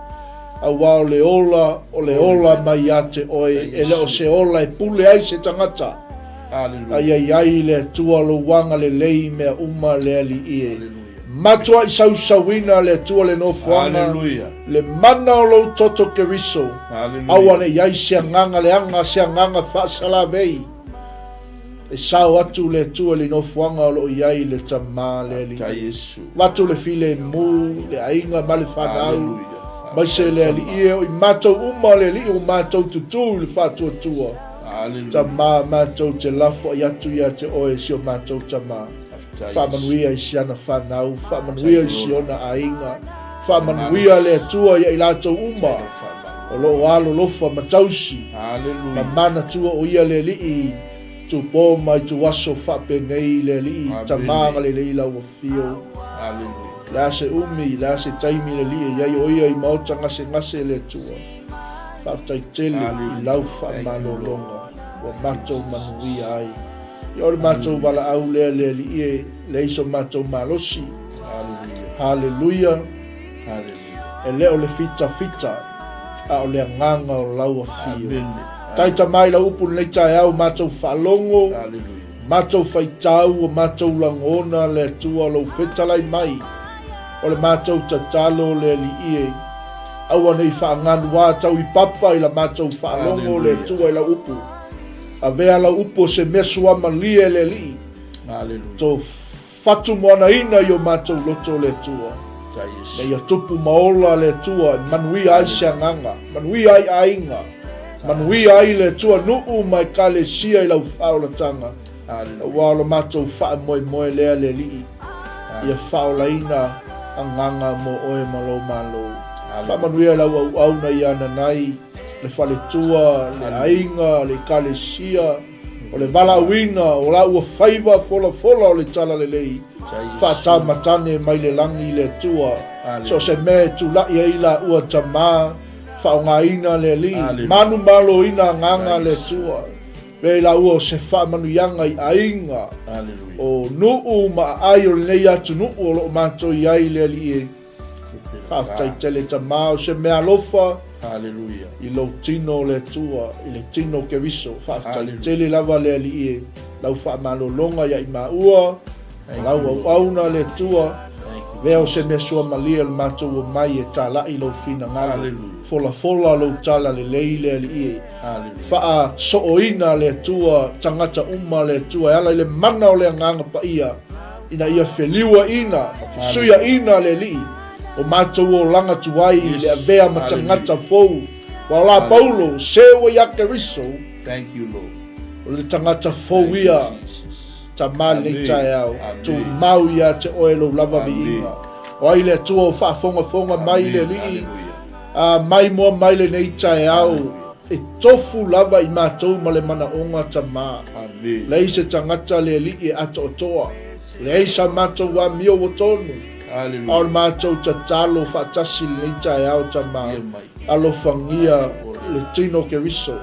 aua o le ola o le ola mai ia te oe, e le o se ola e pule ai se tagata. A ia i ai le Atua lou agalelei i mea uma le Alii e. Matuai sausauina le Atua le nofoaga, le mana o lou toto Keriso, aua ne i ai se agaga leaga, se agaga faasalavei. E sao atu le Atua i le nofoaga o lo o i ai le Tama le Alii. Avatu le filemu, le aiga ma le fanau, maise le Alii e o i matou uma le Alii ua matou tutū i le faatuatua. Tama, matou te lafoai atu ia te oe si o matou tama. Faamanuia i si ana fanau, faamanuia i si ona aiga, faamanuia le Atua ia i latou uma o lo o alolofa ma tausi ma manatua o ia le Alii tupo ma ituaso faapenei le Alii tama agalelei lau afio. Le a se umi, le a se taimi le Alii e i ai o ia i maota gasegase le Atua. Faafetai tele i lau faamalologa ua matou manuia ai. Ia o le matou valaau lea le Alii e, leai so matou malosi. Haleluia. E le o le fitafita, a o le agaga o lau afio. Taita mai lau upu lenei taeao matou faalogo, matou faitau, ua matou lagona le Atua lou fetalai mai. O le matou tatalo le Alii e. Aua ne i faaganuā tau i papa i la matou faalogo le Atua i lau upu. Avea lau upu o se mea suamalie le Alii. To fatumoanaina i o matou loto le Atua. Ina ia tupu ma ola le Atua e manuia ai se agaga, manuia ai aiga. Manuia ai le Atua nuu ma Ekalesia i lau faaolataga, aua o lo matou faamoemoe lea le Alii, ia faaolaina agaga mo oe ma lou Malo. Faamanuia lau auauna ia Nanai, le faletua, le aiga, le Ekalesia, o le valaauina o la ua faiva folafola o le Talalelei, faatamatane mai le lagi i le Atua, so o se mea e tulai ai la ua tama, Faaaogaina le Alii, manumaloina agaga le Atua. Vea i laua o se faamanuiaga i aiga, o nuu ma aai o lenei atunuu o lo o matou i ai le Alii e. Faafetai tele Tama o se mea alofa i lou tino o le Atua, i le tino o Keriso. Faafetai tele lava le Alii e, lau faamalologa ia i maua, O lau auauna le Atua, vea o se mea suamalie o le matou omai e talai lou finagalo. Folafola lou tala lelei le Alii e. Faasooina le Atua tagata uma le Atua e ala i le mana o le Agaga Paia, ina ia feliuaina ma fesuiaina le Alii o matou olaga tuai i le avea ma tagata fou. Ua ola Paulo, se ua ia Keriso, o le tagata fou ia. Tama lenei taeao, tumau ia te oe lou lava viiga. O ai le Atua o faafogafoga mai le Alii, a mai moa mai lenei taeao, e tofu lava i matou ma le manaoga Tama. Leai se tagata le Alii e atoatoa, leai sa matou amio ua tonu, a o le matou tatalo faatasi lenei taeao Tama, alofagia le tino Keriso.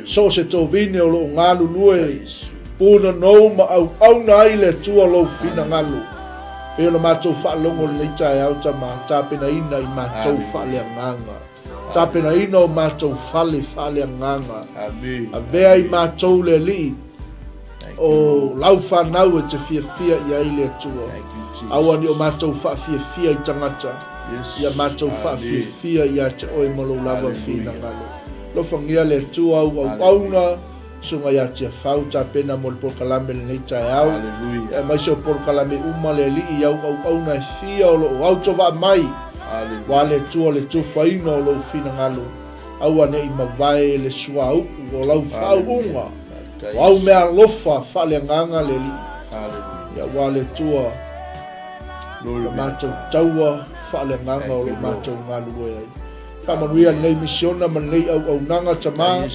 So o se tovine o lo o galulue punonou ma auauna ai le Atua lou finagalo. Pei ona matou faalogo i lenei taeao tama, tapenaina i matou faaleagaga. Tapenaina o matou fale faaleagaga. Avea i matou le Alii o lau fanau e te fiafia i ai le Atua. Aua ne i o matou faafiafia i tagata, ia matou faafiafia ia te oe ma lou lava finagalo. Alofagia le Atua au auauna, Susuga ia Tiafau, tapena mo le polokalame lenei taeao, aemaise o polokalame uma le Alii i au auauna e fia o lo o autovaa mai, aua le Atua le tufaina o lou finagalo, aua ne i mavae le suauu o lau faauuga, o au meaalofa faaleagaga le Alii, aua le Atua la matou taua faaleagaga o lo o matou galulue ai. Faamanuia lenei misiona ma lenei auaunaga, Tama.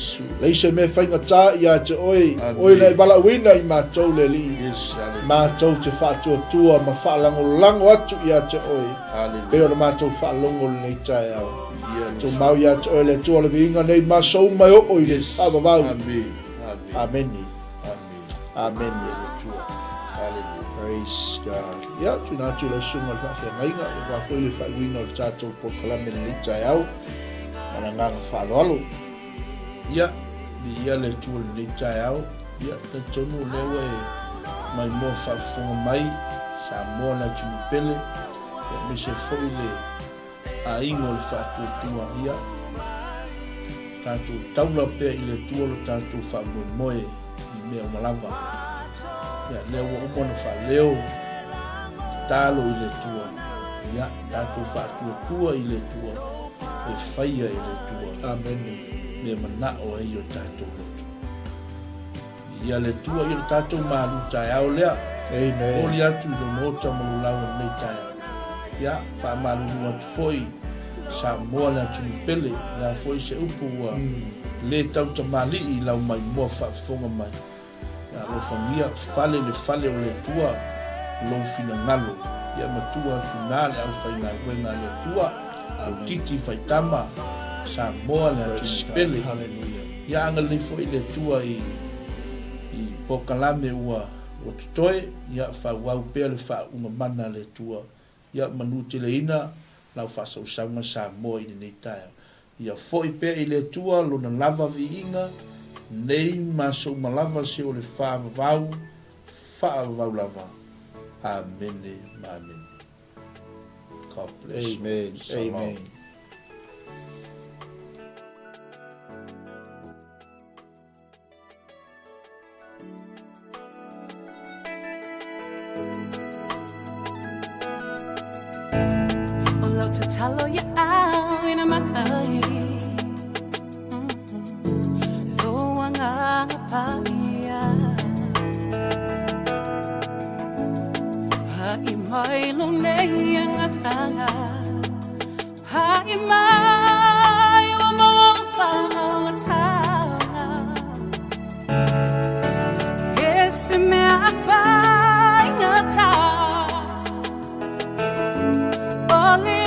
Leai se mea faigata ia te Oe, Oe na e valaauina i matou le Alii, matou te faatuatua ma faalagolago atu ia te Oe, pei ona matou faalogo lenei taeao. Tumau ia te Oe le Atua o le viiga nei ma aso uma e oo i le faavavau. Amene. Amene. Praise God. Ia, tuuina atu i lau susuga i le faafeagaiga, aua foi le faaiuina o le tatou polokalame lenei taeao, ma le agaga faaaloalo. Ia, viia le Atua i lenei taeao. Ia, talitonu o lea ua e maimoa faafofoga mai, Samoa le atunuu pele, ia aemaise foi le aiga o le faatuatua, ia tatou taula pea i le Atua lo tatou faamoemoe i mea uma lava. Ia, lea ua uma ona faaleo, tatalo i le Atua, ia tatou faatuatua i le Atua, e faia e le Atua. Amene. Mea manao ai o tatou loto. Ia le Atua ia lo tatou malu taeao lea. Amen. Oli atu i lou maota ma lou laula lenei taeao. Ia, faamalulu atu foi Samoa le atunuu pele, le a foi se upu ua le tautamalii i lau maimoa faafofoga mai. Ia alofagia, fale le fale o le Atua lou finagalo. Ia matua atu na le aufaigaluega a le Atua, lou titi faitama, Samoa le atunuu pele. Ia agalelei foi le Atua i i polokalame ua ua totoe, ia faaauau pea le faauuga mana a le Atua. Ia manuteleina lau faasausauga Samoa i lenei taeao. Ia foi pea i le Atua lona lava viiga, nei ma aso uma lava se o le faavavau, faavavau lava. Amene ma amene. God bless. Amen. Shalom. Amen. O lau tatalo ia au ina mai. Haʻi mai lou nei agaga. Haʻi mai ua maua ou faaolataga. E se mea faigata. O le